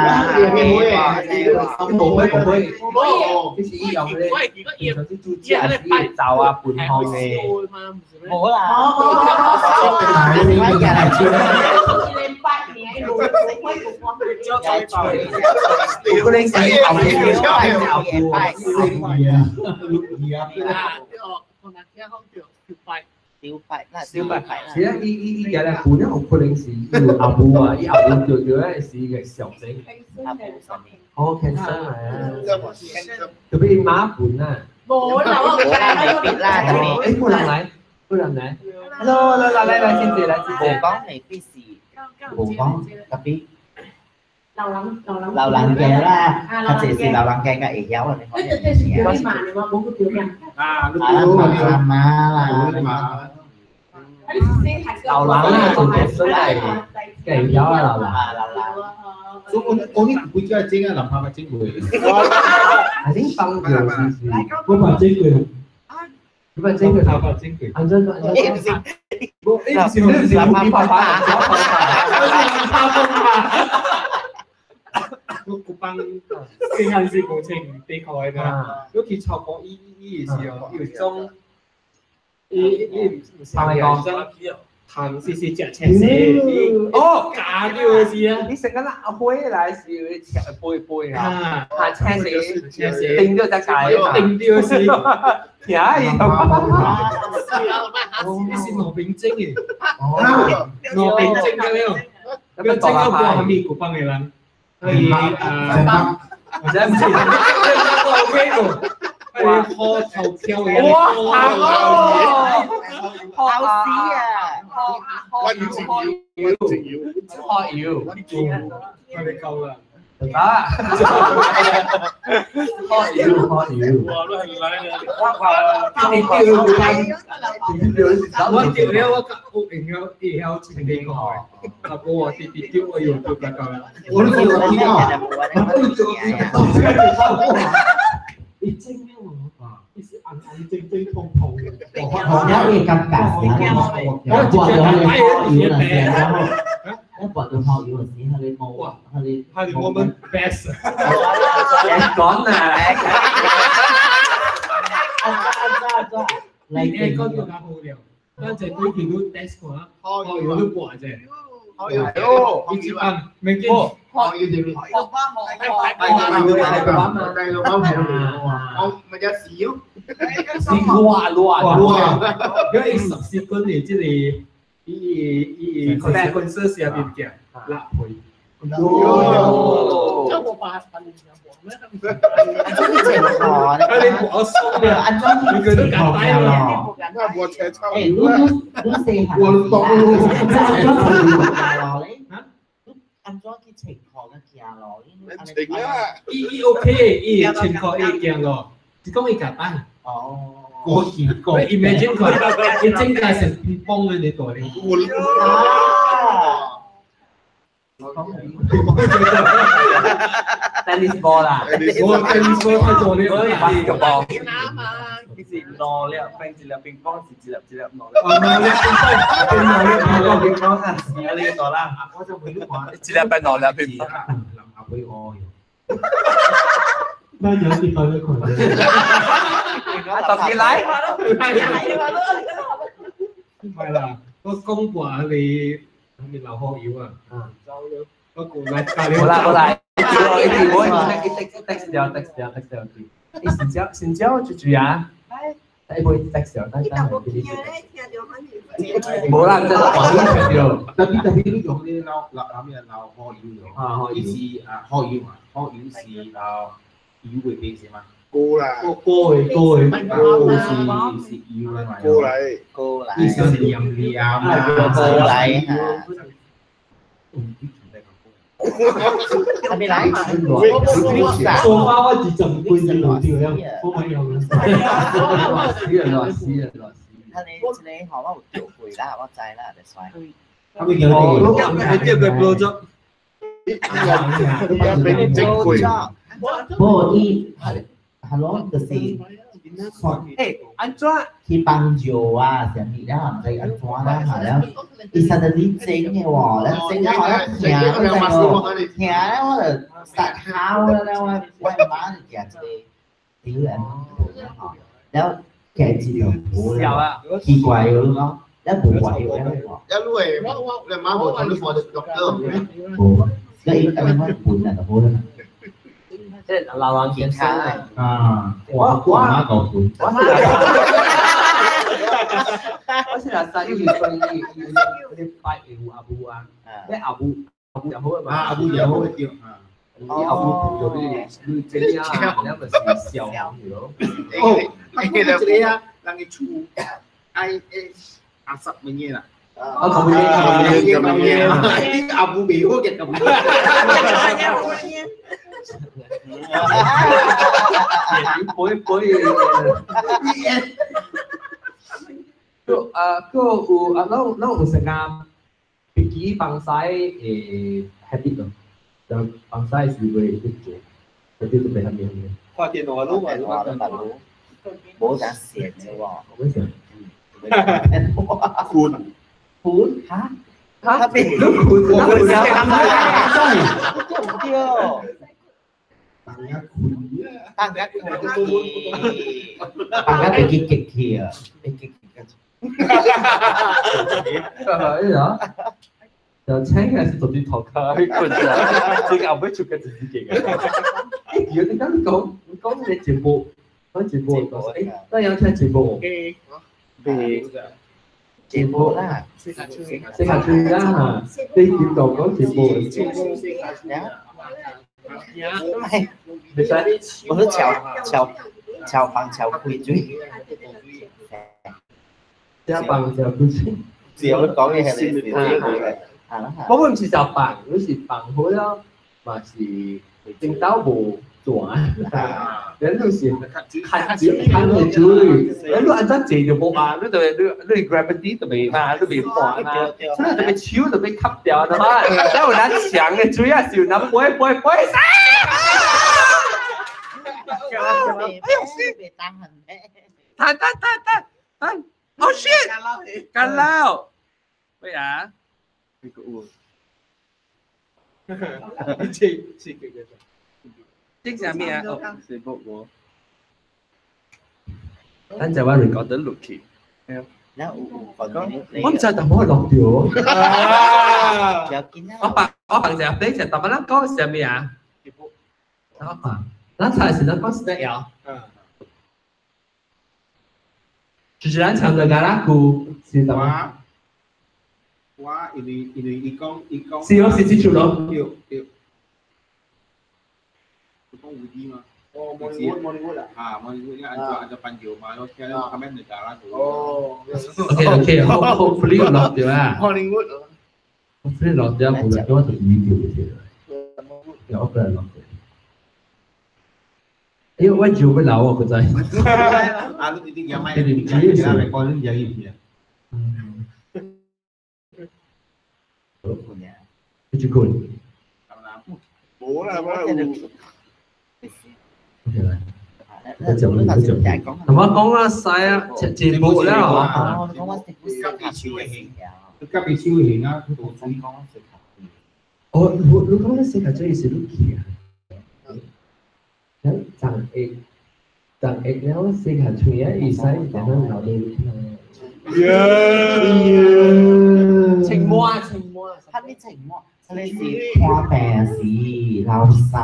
無會無會，這是伊用咧，平常時煮食是伊灶啊、盤烘的。無啦，我日來煮。有可能是後後拜。丟拜，那丟拜。是啊，伊伊伊家咧盤咧，有可能是伊有阿母啊，伊阿母叫叫咧是伊個小仔。阿母啥物？哦，cancer 啊。特別伊媽盤啊。無啦，我未必啦，欸，過人來，過人來。Hello，來來來，先姐來，先姐。無講未必是，無講特別。老人老人。老人家啦，較濟是老人家較會曉啊。你這這是叫你媽的嗎？無去叫人。啊，阿媽啦。老人啊，做做出來，會曉啊，老人。老人。所以我我你幾只整啊，南下捌整過。啊，你放掉是是。我捌整過。你捌整過？我捌整過。安怎安怎？欸，毋是，無，欸，毋是，你毋是你爸爸，我是爸爸。我古幫細漢時無穿底褲的嘛，我去超過伊伊伊的時候，伊有種，伊伊毋是講糖是是食青色，哦，假掉的是啊！你成個那火來是切杯杯啊，啊青色，青色，定咗只界，定掉是，聽伊你是糯米蒸的，糯米蒸的了，要整個過蝦米古幫的人。伊啊，唔知唔知，這個 OK 無？哇，好頭跳嘅，哇，哦！好死啊！溫靜瑤，溫靜瑤，學搖，我哋夠啦。啊！學搖學搖。哇，都係嚟啦！我掉了，我我會曉會曉清理過，啊，無我直直丟，哎呦，丟夠夠啦。我都做過啊！你真咩喎？你是硬硬正正痛痛嘅。我有會感覺，我拔到佢泡油啦，然後一拔到泡油時，佢哋冇，佢哋佢哋我們 best。講啊！啊啊啊！你講到較好了，咱就對佢都 test 過啊，泡油都拔啫。泡油，一直按，沒見。泡油就泡我咪有少。哇哇哇！因為十四公里這裡，伊伊伊公司下面嘅辣皮。哦！這我把把你講過咩？啊，你我鬆啊，安裝你佢都簡單咯。那我車抽。誒，你你四行。我懂。安裝咧？安怎去情況嘅行路？情啊！伊伊 OK，伊情況伊行路，只講伊簡單。哦。我見過。你 imagine 佢，伊整個成乒乓嘅你袋咧。啊！ Tennis ball 啦，我 tennis ball 太多了， basketball。其實兩粒乒一粒乒乓是一粒一粒兩粒。哦，兩粒乒乓，兩粒乒乓啊，是啊，呢個啦。我就每都講一粒變兩粒乒乓。林阿妹愛。那有啲快啲困。啊，特別來。唔係啦，我講過你係咪流學油啊？啊，我過來教你。好啦好啦，一直我一直 text 掉 text 掉 text 掉。你新椒新椒住住啊？你會 text 掉，但但係冇啦，真係講呢條。特別特別都用啲撈撈撈咩撈學油啊，學油是啊學油啊，學油是撈油會變是嘛？過啦，過過去過去，過是是油嚟嘛？過嚟，過嚟，意思是黏黏啊，過嚟嚇。係咪來？說話我只浸半隻路掉了，我冇用。死人啦！死人啦！他你你學我有掉過啦，我知啦，就算。他咪叫你，你叫佢blow job。俾整攰。無伊係咯，就是。誒，安怎去幫助啊，啥物啦，毋知安怎啦，嚇了，伊實在你整的喎，咱整啊，我聽，我就聽咧，我就實哭啦，我我媽就行一個屌人，了行一個無奇怪咯，了無怪了。一路誒，你媽無同你放隻腳都。無，你伊咁樣本啊就好啦。即係流浪健身啊！啊，我我媽搞本。我是來三，伊是講伊伊嗰啲拜有阿母啊，你阿母阿母又好啊嘛，阿母又好對啊。你阿母就你你這樣，你咪是笑咯。哦，你個啊，人嘅厝愛阿十乜嘢啦？啊，咁嘢，咁嘢，啲阿母未好嘅咁。背背。個啊個有啊，咱咱有成間飛機放屎誒 habit 咯，就放屎是會去做，嗰啲都袂遐咩咩。看電話攏嘛，攏嘛攏，無啥閒的喎。為啥？困困嚇？嚇？你困？我困對。大家困大家困大家被激激去啊！被激激。係啊。就請嘅是做啲頭卡去困啊，這個後尾出嘅自己嘅。如果你咁講，講你節目，講節目，誒，那有聽節目？節目啦，四下吹啦，你點度講節目？唔係，你使？我是橋橋橋房橋開水。食飯食不清。只有講嘢係你嘅。我我毋是食飯，我是飯好了，嘛是正斗無轉，然後是較少較水，你按怎坐就無啊，你就你 gravity 就袂嘛，你袂滑嘛，所以就被手就被吸掉了嘛，然後那強的水啊是有那飛飛飛死！哎呦，死！彈彈彈彈彈，Oh shit！干撈，喂啊！呢個喎，這個這啥物啊？四卜喎。等陣我 record 得落去。我我唔知淡薄落掉。有見啦。我放隻俾隻淡薄咱講啥物啊？我放，咱菜是咱講 snack 啊。就是咱唱的橄欖菇，是淡薄。我因為伊講。是哦，是這首咯。對對。佢講烏啲嘛。哦，Mollywood 啊。啊，Mollywood 按照panggil嘛，咯，聽到他們negara 哦。 OK OK，hopefully 落掉啊。 Hollywood。 Hopefully 落掉，無論我就video嘅。有我個人落掉。哎呦，我就要留啊，個仔。啊，你啲嘢咪，你啲嘢咪講啲嘢嘢。你去困。冇啦，冇。 OK 啦。你就你就，同我講啦，曬啊，節目啦，我講我食不食咖啡先咖啡手型啊，哦，你講你世界最是你去啊？咱長下長下了，世界吹啊，伊使點樣留你？情魔情魔，係咪情魔？你是看病時流晒。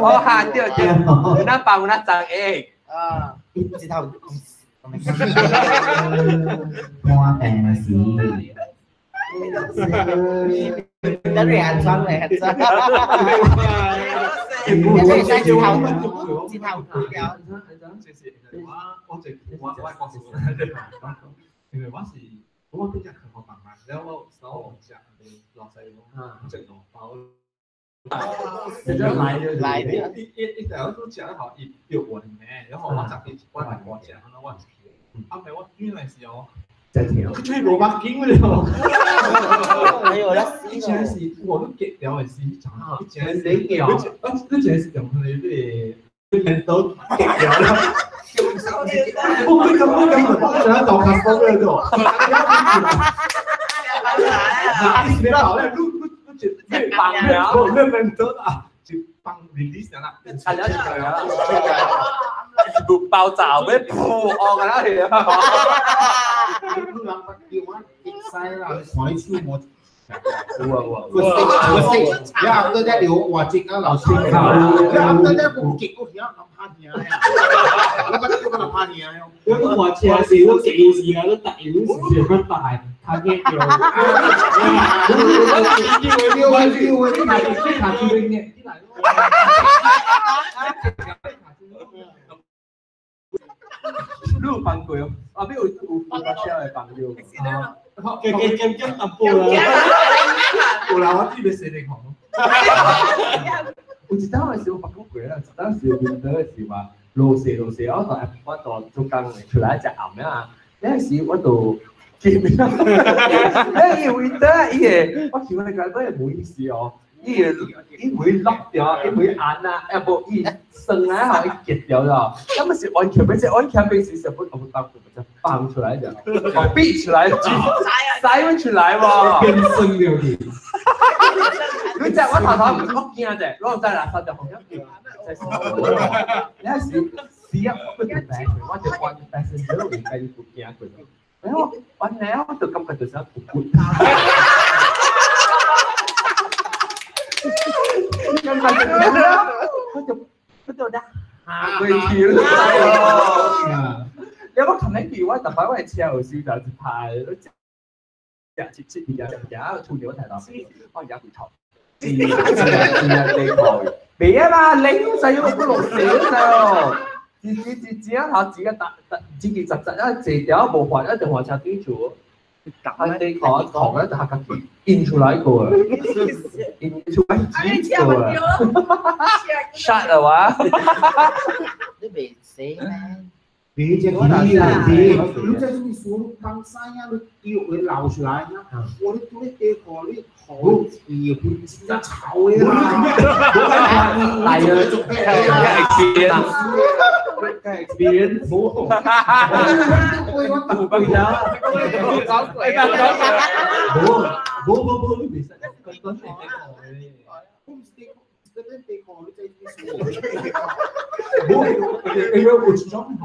我嚇掉掉，那放那長下。啊！一頭看病時。等你安裝嚟，安裝。你使一頭一頭掉。我就我我講因為我是我比較可好幫忙，然後我手食老細講食兩包。來來的，一一然後都食得好，伊叫我咩？然後我十一我來我食，然後我去。啊，唔係我原來是哦。在聽。佢吹蘿蔔筋了。哎呦，那以前是我都結了的是，以前是你叫，我以前是用佢哋啲都結了啦。我不敢不敢，我想找卡斯那種。嗱，你別搞咧，你就放了，我那邊都啊，就放 release 啦，係啦係啦，爆炸咩？噗，哦，咁樣去啊！你人叫我激使啦，你看你手毛。有啊有啊，我識，你後頭再留我即刻老師，你後頭再有結果，遐諗拍爾啊！我覺得我諗拍爾啊！我我車時我幾時啊？都突然時有個大，他嘅叫。我我你卡住你你來。你有放過哦？啊，邊有有有架車來放尿？嘅嘅嘅嘅淡薄啦。有啦，我記得寫你講。有一當時我發講過啦，一當時面對的是話落雪落雪，我就做工出來食暗啊。那時我就見面，哎，為得伊個，我想講嗰個無意思哦。伊會伊會落掉，伊會按啊，啊無伊酸啊吼，伊結掉了。咁咪是完全變成完全變成什麼？我當就放出來就，哦，逼出來，塞出來喎。變酸了去。你知我頭頭我驚者，我唔知垃圾就紅咗。你係是啊，我就病，我就關passenger 我唔介意不驚佢。然後我然後就感覺就是不骨。佢就咧行過去啦。你我琴日見我特擺我係車有時就一排，食食食食食，出尿睇到，我而家回頭。是是啊，厲害！未啊嘛，你使用不落少就。一一一只頭一個打打，一支雜雜啊，坐條無換，一定換車對厝。啊，你看看，一就家己印出來過，印出來幾個啊？shot 了哇！你未死咩？別只起你，你在這裡說當山呀，你丟會流出來呀。我你對你地殼你好，也不真正臭的啦。來啊，experience，experience，冇。冇冇冇冇，你別使講講你冇，你有冇裝好？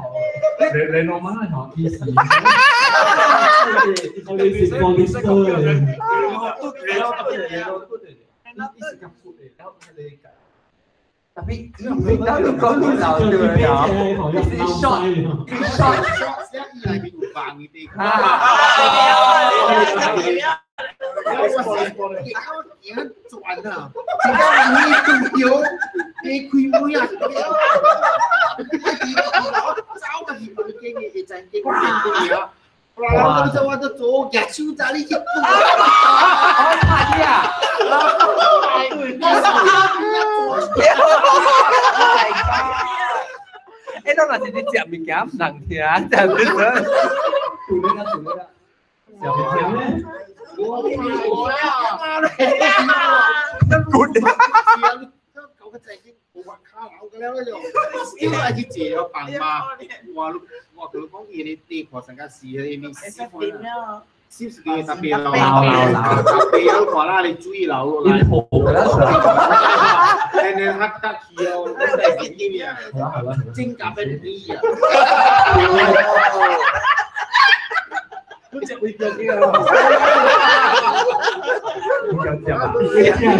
你老媽係學醫師。我哋是講醫生。Tapi 你講你老對啊？你是 short short short，伊內面有放伊啲。我轉啊！真正你拄着，你開會啊！走個去房間嘅，會真經見對啊！哇！我就做舉手仔你去。好怕你啊！欸，咱若是咧食物件，毋通聽，食袂出。煮咧啊，煮咧啊，食物件咧。我啊！滚！九個仔已經冇辦卡樓嘅了，就因為去借咗房嘛。我我佢講伊你地殼成個死，伊面死款。是不是叫特別流？特別有看啦，你注意流落來。你你黑得去哦，你真係點啊？真夾變啲啊！都食會腳嘅啊！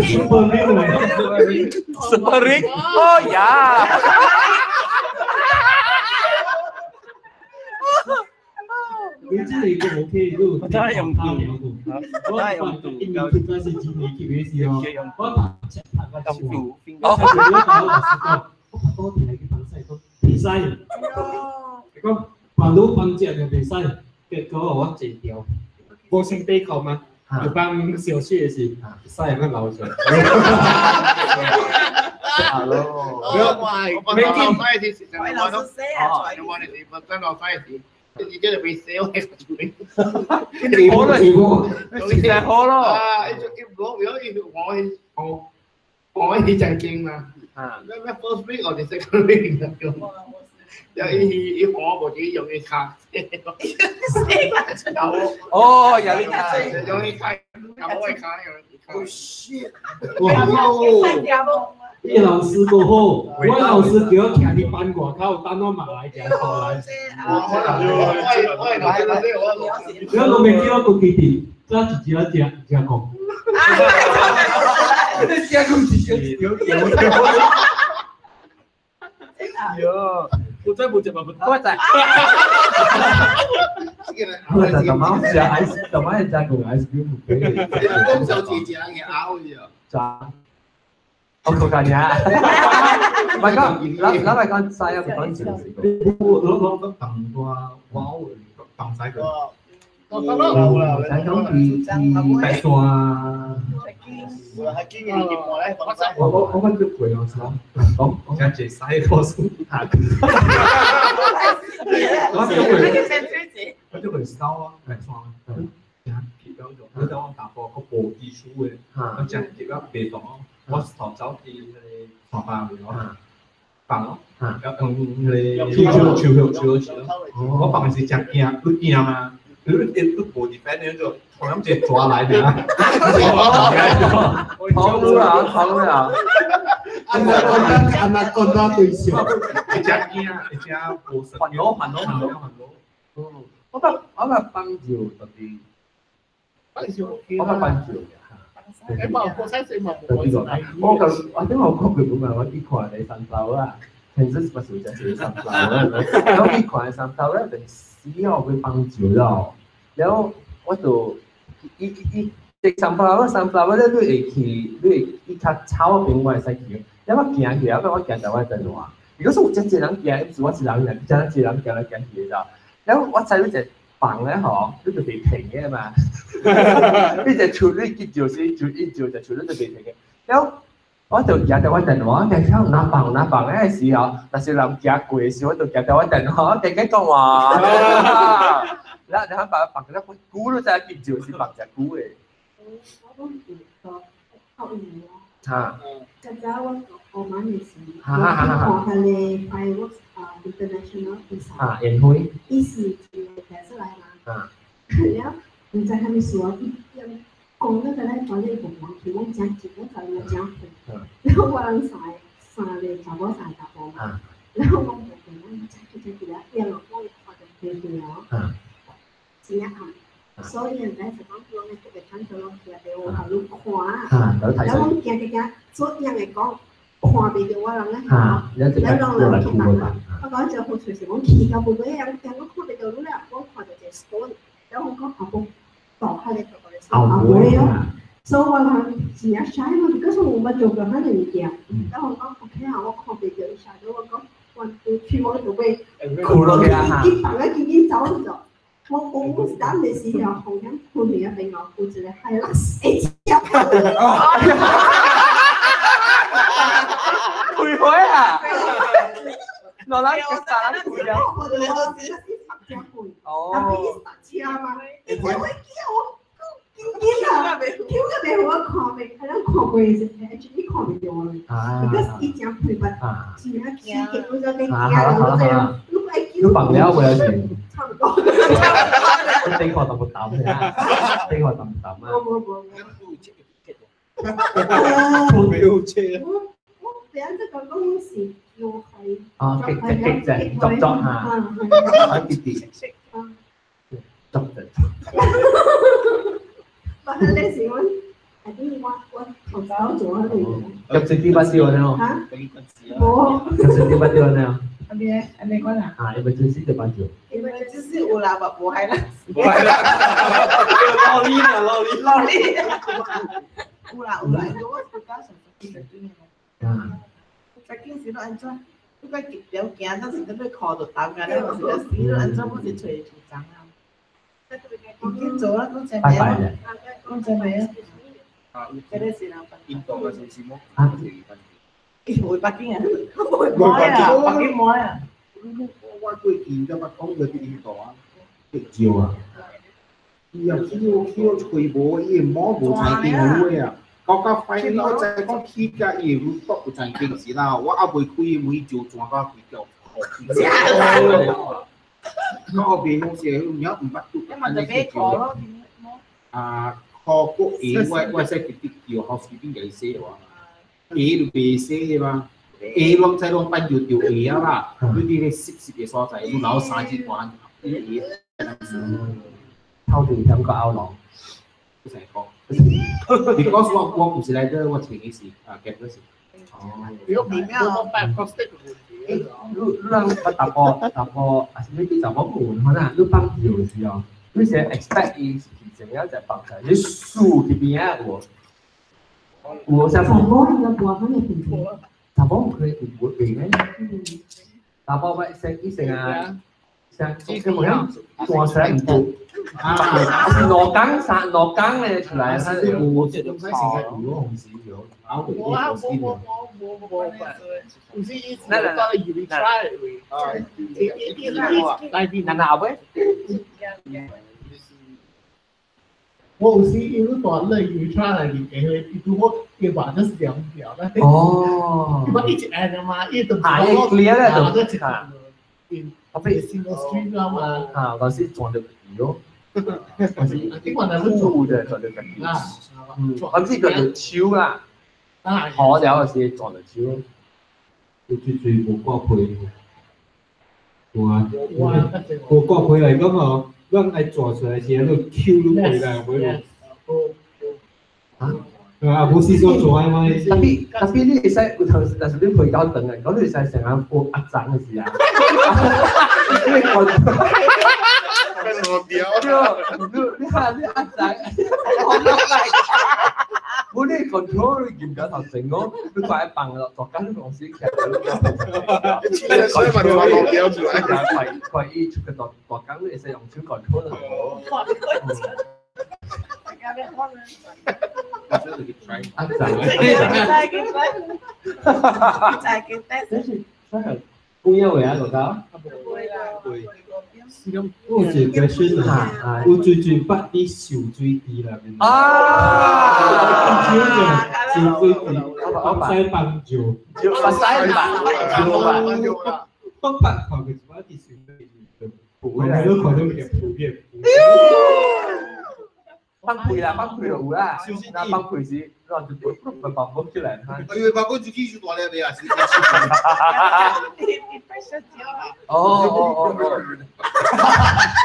Super Ring Super Ring，哦呀！你這個 OK，我真係用度，我係用度，一秒佢嗰時幾年級嘅時候，我拍拍個用度，我拍多條去比賽都比賽，結果放到放只就比賽，結果我坐掉，無穿底褲嘛，就幫小雪是賽咁流出來。係咯，沒見，我哋你這就被燒喺個嘴。好啦，實好咯。啊，伊無我我我伊真驚嘛。啊。咩咩 first week 我哋 second week 咁。有伊伊火無只用伊卡。哦，有呢卡。用伊卡，有我卡用伊卡。 Oh shit！哇！葉老師過好，我老師叫我徛佇班外口等我嘛來行出來。我都未叫我過記得，早一日食食講。你食講是少少少。喲，我真冇食嘛，我在。我在幹嘛食 ice，幹嘛食個 ice cream？講小姐姐人嘅拗啫。咋？我講緊嘢，唔係講，咱咱係講西啊，唔講潮是。我我我等過，我等晒佢。我得啦，使講佢白山。我我我覺得攰咯，是嘛？講講只西個先下。我就會，我就會燒啊，白山。結樣就，我就我打波個無基礎嘅，我只結樣袂動。我頭走去迄個床房咯，放咯，用迄個手手手手咯。我放是真驚，你驚嘛？你你無伫反正就突然一個抓來爾。跑路啦，跑路啦！安那講到對象，會真驚，會真無神。還攞還攞還攞還攞。我捌我捌放照特別，我捌放照。我就我因為我講佢本來我去看你三樓啦，其實不是就是三樓啦，我去看三樓咧，就死我會放照咯，然後我就伊伊伊三樓三樓咧，你會去你會伊較草邊我會使去，然後我行去，後尾我行到我陣話，如果說有這個人行，是我一人人，這一個人行來行去的，然後我知你一房咧吼，你就袂停的嘛。你一出你結就是就一就就出你就袂停的。然後我就舉著我電話，行聽哪房哪房的時候，若是人行過的時候，我就舉著我電話，加加講話。然後然後把房咧久都知結就是房真久的。我講有個夠有咯。嚇！較早我澳門的時，我看彼个 fireworks 啊 international 比賽。啊，煙灰。伊是一個提出來嘛。啊。了，毋知啥物事哦，伊講那個咧，反正無人去，阮誠近，我就伊誠遠。然後我人三個查某三個查埔嘛。然後我無見，我真去真去啊，伊若講看著對對哦。真暗。所以人家就講，攏會特別看到攏徛佇我後路看。然後阮行行行，做樣會講看袂著我人咧。然後攏去問我講就好隨時，我去到尾尾，人人我看袂著你了，我看著一個 stone，然後我講後部倒下來就個後尾哦。所以我人真正 shy 嘛，because 我無捌做過彼個物件。然後我講 OK 啊，我看袂著伊下，我講我去我就欲哭落去啊！去房啊，緊緊走去就。我等的時候，紅險後面一邊哦，有一個海浪會接。開會啊！落來啥人開啊？哦。特別伊剎車嘛，伊就會叫我緊緊啊，叫個袂予我看袂，可能看過是，你看袂著我。Because 伊誠配合，真正刺激，我就咧驚，我就你愛叫。你放了袂是？差不多。地殼就冇抌嘅，地殼就唔抌啊！冇冇冇。沒有車。我我別人這個東西又係。哦，極隻極隻，作作下，啊啲啲，作就。反正那時我，係啲我頭早做嗰啲。入食啲不少呢？嚇？冇。入食啲不少呢？阿邊阿邊講啊？啊，emergency 就幫住。 emergency 有啦，無係啦。無係啦。老李啦，老李。老李。有啦有啦，我國家上十幾歲啊。最近時都安怎？你個了行，到時都要靠就擔啊！你有時死都安怎？不是揣厝長啊？已經做啦，講真拜拜啦。講真未啊？這個是人。印度嘅是麼？啊。會北京啊？會啊，北京冇啊。我最近才捌講過去印度啊，少啊。伊又去去吹無，伊毛無財經好啊。到到反正我知講起價伊有有財經時啦，我還未開門就轉到規條。我後邊攏是有影毋捌拄。因為就俾考咯，啊，考國語我使直直叫 housekeeping 共伊洗話，鞋就袂洗嘛。鞋攏知攏擺就掉鞋啊啦，你佇咧濕濕的所在，你留三日關，你鞋。偷電感覺歐浪，不使講。Because 我毋是來這，我穿的是啊，夾個是。哦。你我辦 prostate 你你人捌查甫查甫，啊是你啲查某問可能你放尿的時候，你是 expect 伊是怎樣在放出來？你數這邊啊有？有啥？查某應該無可能變。查某可以有變咩？查某咪成伊成啊，成佢冇樣大聲唔對。啊，是兩工三兩工咧出來。我這東西成日有紅時有，我啊，我我我我我有時伊是到伊嚟 try 位，伊伊來邊那那尾？我有時伊路大咧，伊 try 來邊嘅，伊拄好伊話就是兩條。哦。伊話一直按嘛，伊就啊，伊 clear 咧就。啊，變 single stream 啦嘛。啊，嗰時撞到咯。我是你講的是粗的撞到自己。嗯，我唔知叫做手啦。啊，好了是撞到手。最最無掛皮。哇！無掛皮來講哦，咱愛抓出來時，你 Q 你回來，無無。啊？啊，無是說抓嗎？特別特別，你會使有當時，若是你皮較長的，講你會使成日過壓髒的時啊。你看，對，你看你壓髒，我落來，無你 control 你嚴格頭整咯，你怪放落大間公司，所以咪就話落掉出來。怪怪伊出個大大間，你會使用手 control 咯。啊，就係。真係公一位啊，大家。是咁，我有一個 question 啊，有最最捌啲受水池內面。啊！受水池，北西幫助，北西幫助。我捌看過一擺佇受水池，我都看到佢普遍。崩潰啦，崩潰就有啦。那崩潰時，亂就不崩崩出來。我以為包公自己就大了的啊，是。哦哦哦哦。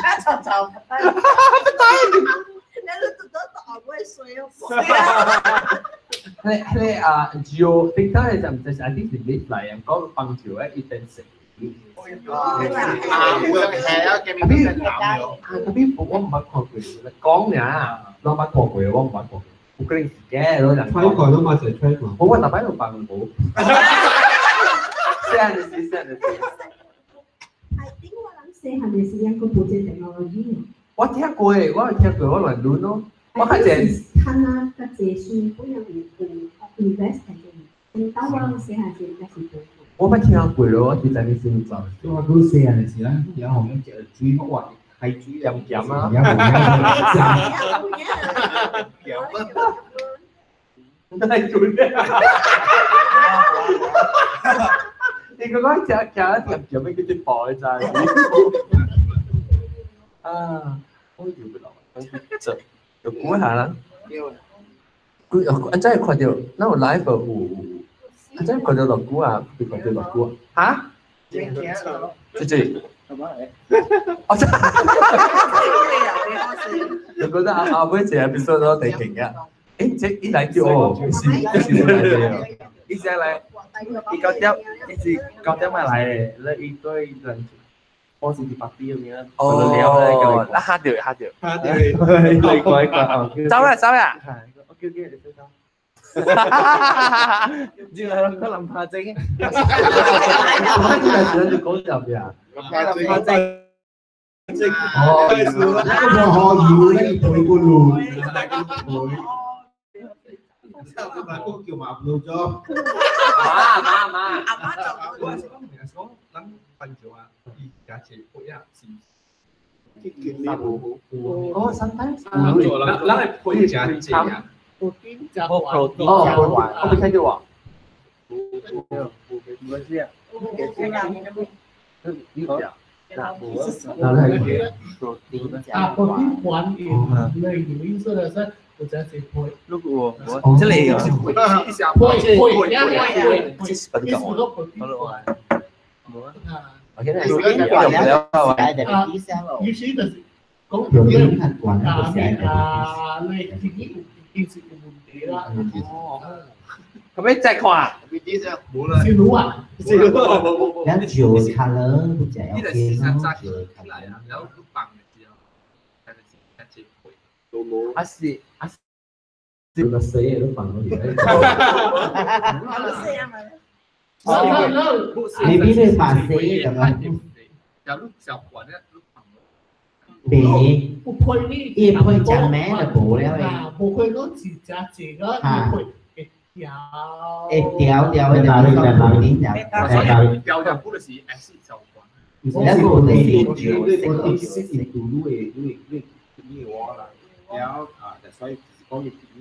那吵吵不帶。你都都都會水哦。迄迄啊，招頂頭係就唔知是，I think 是你嚟人講崩橋咧，一定食。啊，有係啊，見面都係啊，特別我唔捌看過，講爾，我捌看過，我唔捌看過。有可能是假的，人吹過都嘛就吹過。我逐擺有放無。細漢時，細漢時。 I think 我諗細漢的時間佫無這 technology。我聽過，我有聽過，我亂論咯。我較濟。看啊，較濟水本人有 invest 喺這，當我諗細漢時應該是無。我捌聽過咯，我實在你先走。我講細漢時咱有後面食水，我話海水鹹鹹啊。鹹真係做咩？你嗰個食食鹹鹹咩叫做爆真係。啊，我搖不落，就就估下啦。佢啊真係看到，咱有 live 有有，真係看到落股啊，佢看到落股啊。嚇？姐姐。我真。你覺得阿阿妹成日變數都地勁嘅？誒，這一來就哦，是這是來的，一直來，伊九點，伊是9點咪來的，你伊對人我是佇北邊咁樣，哦，那嚇到嚇到，嚇到，你乖乖，走啦走啦，我叫叫你走。原來個林柏正，我呢個時就講入邊啊，林柏正。哦，那個可以，那個陪過路，陪。叫馬路咗。媽媽媽。阿媽就我是講，是講，咱番椒啊，伊加一配啊是。哦，sometimes。咱咱會配加濟啊。哦，我沒聽到啊。冇關係啊。你講。嗱，你係啊，protein 還原類有意思的是，有陣時配。如果我這裡有。配配配配，這是本意思講 protein 還。我現在啊，意思就是講啊啊，你自己有意識有問題啦。哦。咁你再看？是滷啊？是滷。咱就卡了，不食你 OK 就是咯，早就起來啊，然後你放的時候，但是較濟配。啊是啊是，個死嘢都放落去。你邊你把死咁樣？假如小環咧，你放。別，有配你，伊配食咩就無了誒。無配講是食這個，伊配會調。會調調的，就講無點調。調調不就是是小環。咱無地你識印度你會你會你會話啦，然後啊，所以就是講伊自己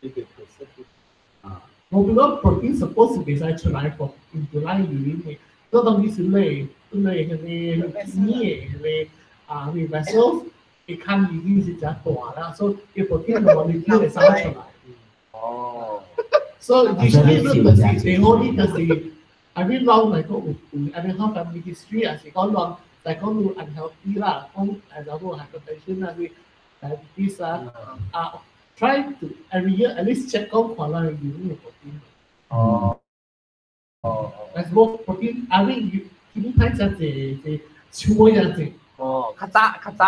呢個特色啊。我覺得 protein suppose 袂使出來個，唔來語的，這當然是你你迄個你的迄個啊，你 vessel 一看已經是真大啦，所以伊 protein 的話你會使出來。哦。所以其實你就是最好，你就是，I mean 人來講有有，I mean 講 family history 也是講人來講有 unhealthy 啦，講然後 hypertension 啊，是 diabetes 啊，啊。Try to every year at least check 講看咱有沒有 protein。哦。哦。但是無 protein，I mean 你你睇食濟濟手尾也濟。哦，較早較早。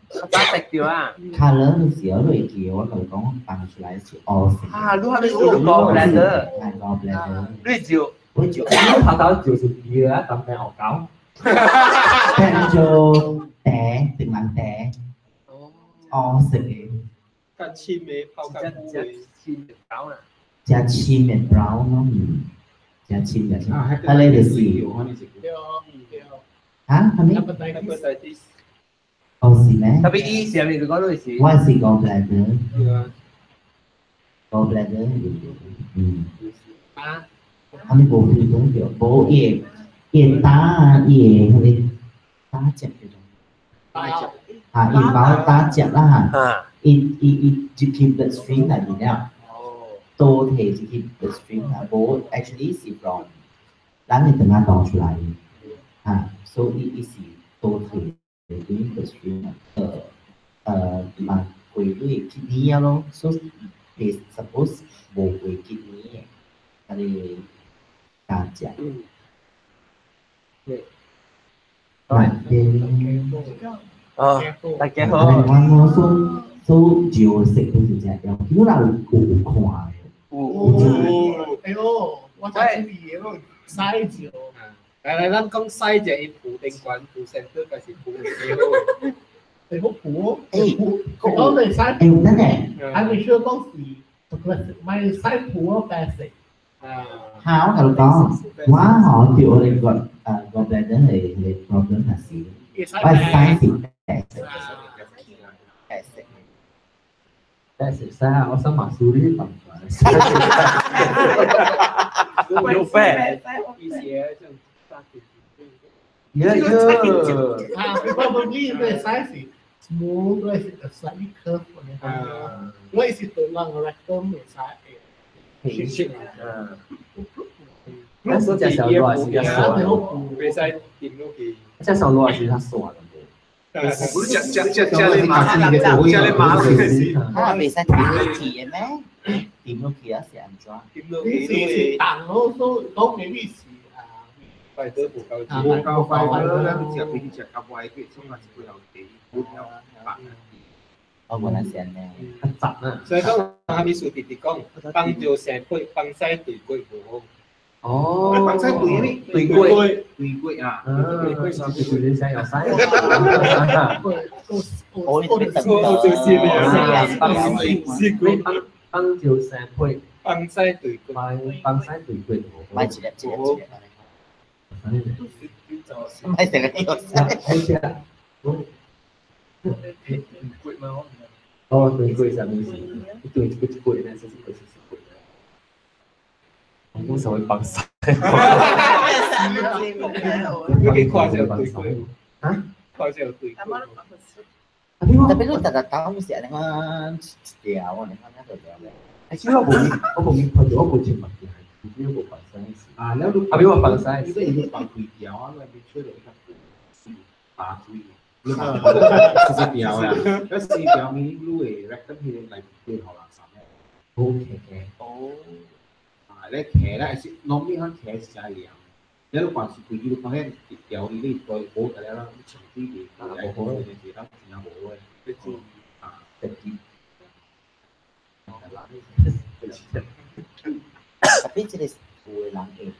早食掉啊！ Color 嘅時候，你會記我同你講放出來是黑色。啊，你係咪做 gallbladder？係 gallbladder。你就我就你頭頭就是魚啊，當變學狗。變做茶，檳榔茶。黑色嘅。較深的泡較久的，深狗啦。加深的 brown 咯，加深加深。啊，你就是。對對。嚇？係咪？ Hepatitis。哦，是咩？特別伊是咪就講你是？我是 gallbladder。對啊。 gallbladder，嗯。啊。係咪無非講著？無伊伊打伊個迄個打結叫做。打結。啊，伊包打結啦嚇。伊伊伊入去 bloodstream 內面了。多提入去 bloodstream 啦，無 actually 是 from 咱的腸仔導出來，啊，所以伊是多提入 bloodstream 嘛過你的 kidney 啊咯，所以袂 suppose 無過 kidney 的，啊個打結。對。哦，大家好。我我所所照色都是這樣，其實有有看的。有。哎呦，我才注意咯，屎照。來來，咱講屎就伊鋪頂懸，鋪身體，還是鋪幾好？會好鋪，鋪，講你屎。哎，有得呢。還沒說講是，咪屎鋪咯，白色。啊。好，我同你講，我嗬對我哋個個 bladder 係係 problem 係是，我係屎是白色，白色。白色啥？我想馬蘇你放出來。有白。以前這種大耶耶。啊，probably 你屎是 smooth，你是 slightly curved 啊，你是對人個 rectum 會使平切。嗯。那時候食小辣是較酸，袂使點落去。食小辣是較酸的。我食食食食你麻，食你麻是。啊，袂使點落去的咩？點落去啊是按怎？點落去是重咯，所以講 maybe 是啊，快得無夠，無夠快得，咱食平時食較歪，佢創啊一幾頭地，半條白。哦，原來是按呢。較雜啊。所以講，哈密書直直講，放尿生血，放屎對骨無好。哦，放屎對咩？對骨，對骨啊，對骨上對骨你使有屎。我我就是你，放放尿生血，放屎對骨，放屎對骨無好。買一粒一粒一粒。買成個有屎。係啊，對骨嗎？哦，對骨啥物事？對骨一骨呢，是一骨是一骨。我所謂放屎。你去看下對骨。啊？看下對骨。特別你特特講是按呢款一條，按呢款那個條咧。其實我無我無看到，我無穿目鏡，只有無放屎。啊，了你啊，比我放屎。你這伊放幾條啊？你咪吹落一個打水。你四條啊，嗰四條咪你會 rectum 彼個內面互人啥物？好騎哦。啊，咧騎咧是糯米粉騎是誠涼，你你看是規矩，你看彼一條伊你對好得了啦，你穿水袂來好，就是咱真正無的，你注意啊，特別。特別這個有的人會，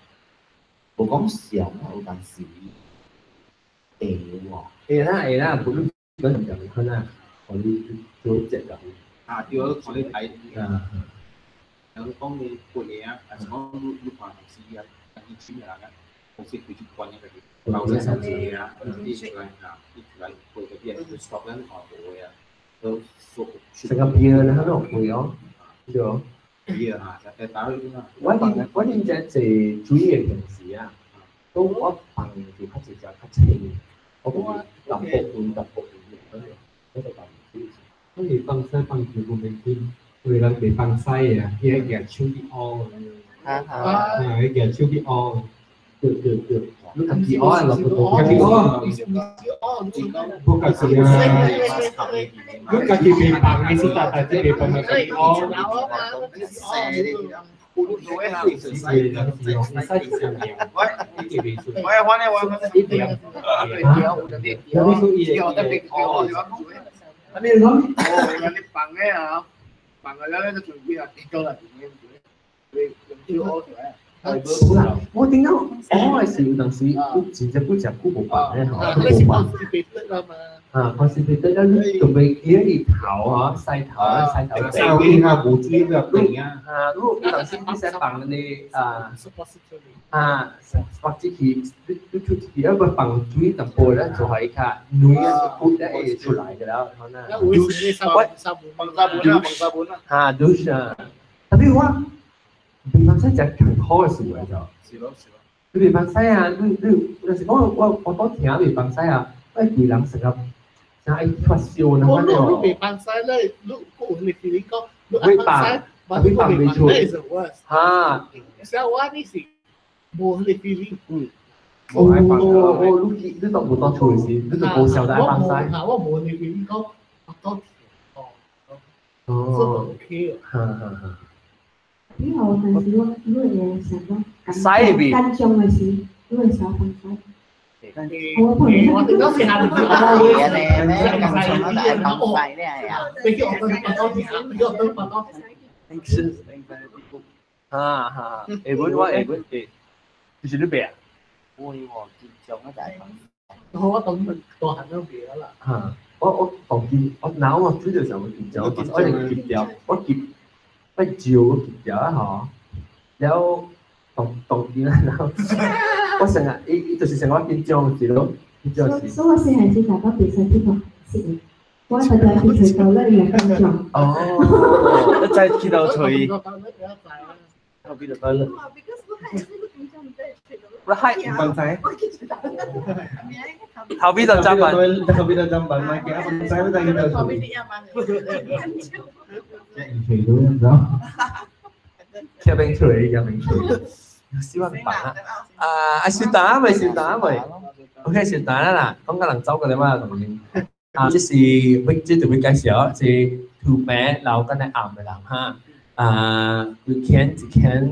無講常，有當時會喎。會啦會啦，不你講就可能，互你做這個。啊，對，我看你睇。啊。然後講你過年啊，還是講你你看電視啊，以前的人啊，公司規矩關那個，老師上一個啊，你出來啊，你出來過個邊，stop 咱看無的啊，都說。成個別人他都會哦，對哦。別啊，在打去啊。我恁我恁這坐水的平時啊，都我放就較濟只較清，我講淡薄溫淡薄溫，我就放水。所以放屎放尿無免緊。有人袂放屎的啊，伊會舉手去烏。啊啊！伊舉手去烏。對對對，你家己烏啊，落家己烏。無家己啊！你家己袂放，你是大大只袂放，家己烏。我我呢我。一點。你講？哦，你放嘅啊，放個了咧就準備啊，跌咗啦，你用招出來。好啦，我點解我係時有陣時，真正不食久無放咧吼，都無放。啊，constipated 咧，你特別伊頭啊，洗頭啊，洗頭。洗頭啊，無水了定啊。啊，你有陣時你使放你啊啊，或者是你出去一個放水淡薄咧，就係較軟啊，骨咧會出來㗎啦，可能。喂，放沙本啦，放沙本啦。啊，douche 啊，特別我。袂放使食健康的事物就，是咯是咯。你袂放使啊！你有時講我都聽袂放使啊！我規人成個成愛發燒那款哦。你袂放使咧，你有你 feeling 講，你會放，會放袂出。哈。像我你是無你 feeling。嗯。哦哦，你你都無當厝時，你都無曉得愛放使。我無你 feeling 講，我都哦。哦。 OK。哈哈哈。以後但是我會想講，緊張嘅時，你會少放手。我我哋嗰時係唔係啊，你咩緊張都係放晒咧係啊。啊哈，下本我下本誒，就是你背啊？會喎，緊張都係放。我當大漢都袂啦。嚇！我當見我腦我主要上會緊張，我就結掉，我結。我照我結掉啊吼，然後當見啦，然後我成日伊就是成日我緊張時咯，緊張時。所以我細漢時大家比賽去到識，我大家去吹到咧又緊張。哦，一再去到吹。後邊就得啦。我係唔使。後邊就砧板，後邊就砧板，咪嘅，唔使乜就叫做。入邊吹，入邊吹，小人扮啊！啊，小蛋咪小蛋咪，OK 小蛋啦，講個人走過嚟嘛，同你啊，這是會這就會介紹，是土白老跟的暗的人哈，啊，一間一間，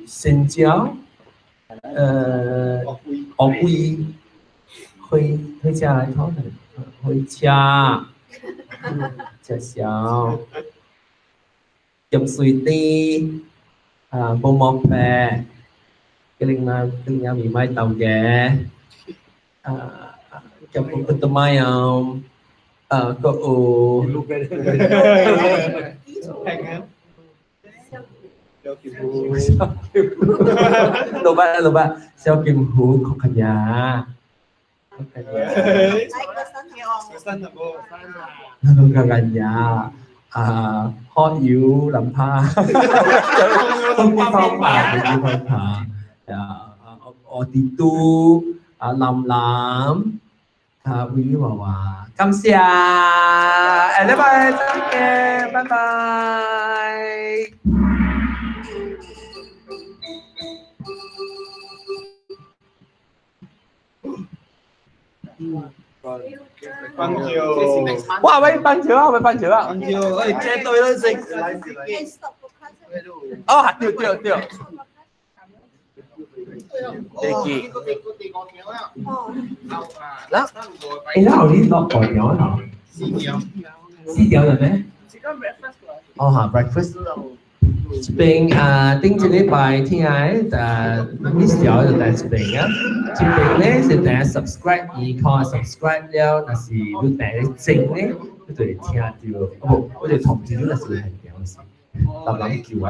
新椒，烏龜，回家來討論，回家。食小，鹹水豬，啊，無毛白，cái linh mà từng nhà bị mai tàu ghé, à, chụp một cái mai không, à, có ủ, 老闆老闆，小金虎確緊呀，確緊呀。嗰個呀，啊，喝油林帕，東方爬，東方爬，啊，我哋都啊，林林，啊，威娃娃，感謝，誒，拜拜，再見，拜拜。棒球，哇！喂，棒球啊，喂，棒球啊！棒球，哎，這對都識。哦，對對對。對記。嗱，誒，那後年落五條啊？四條。四條係咩？哦嚇，breakfast。這邊啊，頂一禮拜聽下，誒，呢條就第一邊啊。這邊咧是第 subscribe，伊看 subscribe 了，若是你第整咧，你就會聽到，哦，我就通知你，若是係條是，搭籃球啊。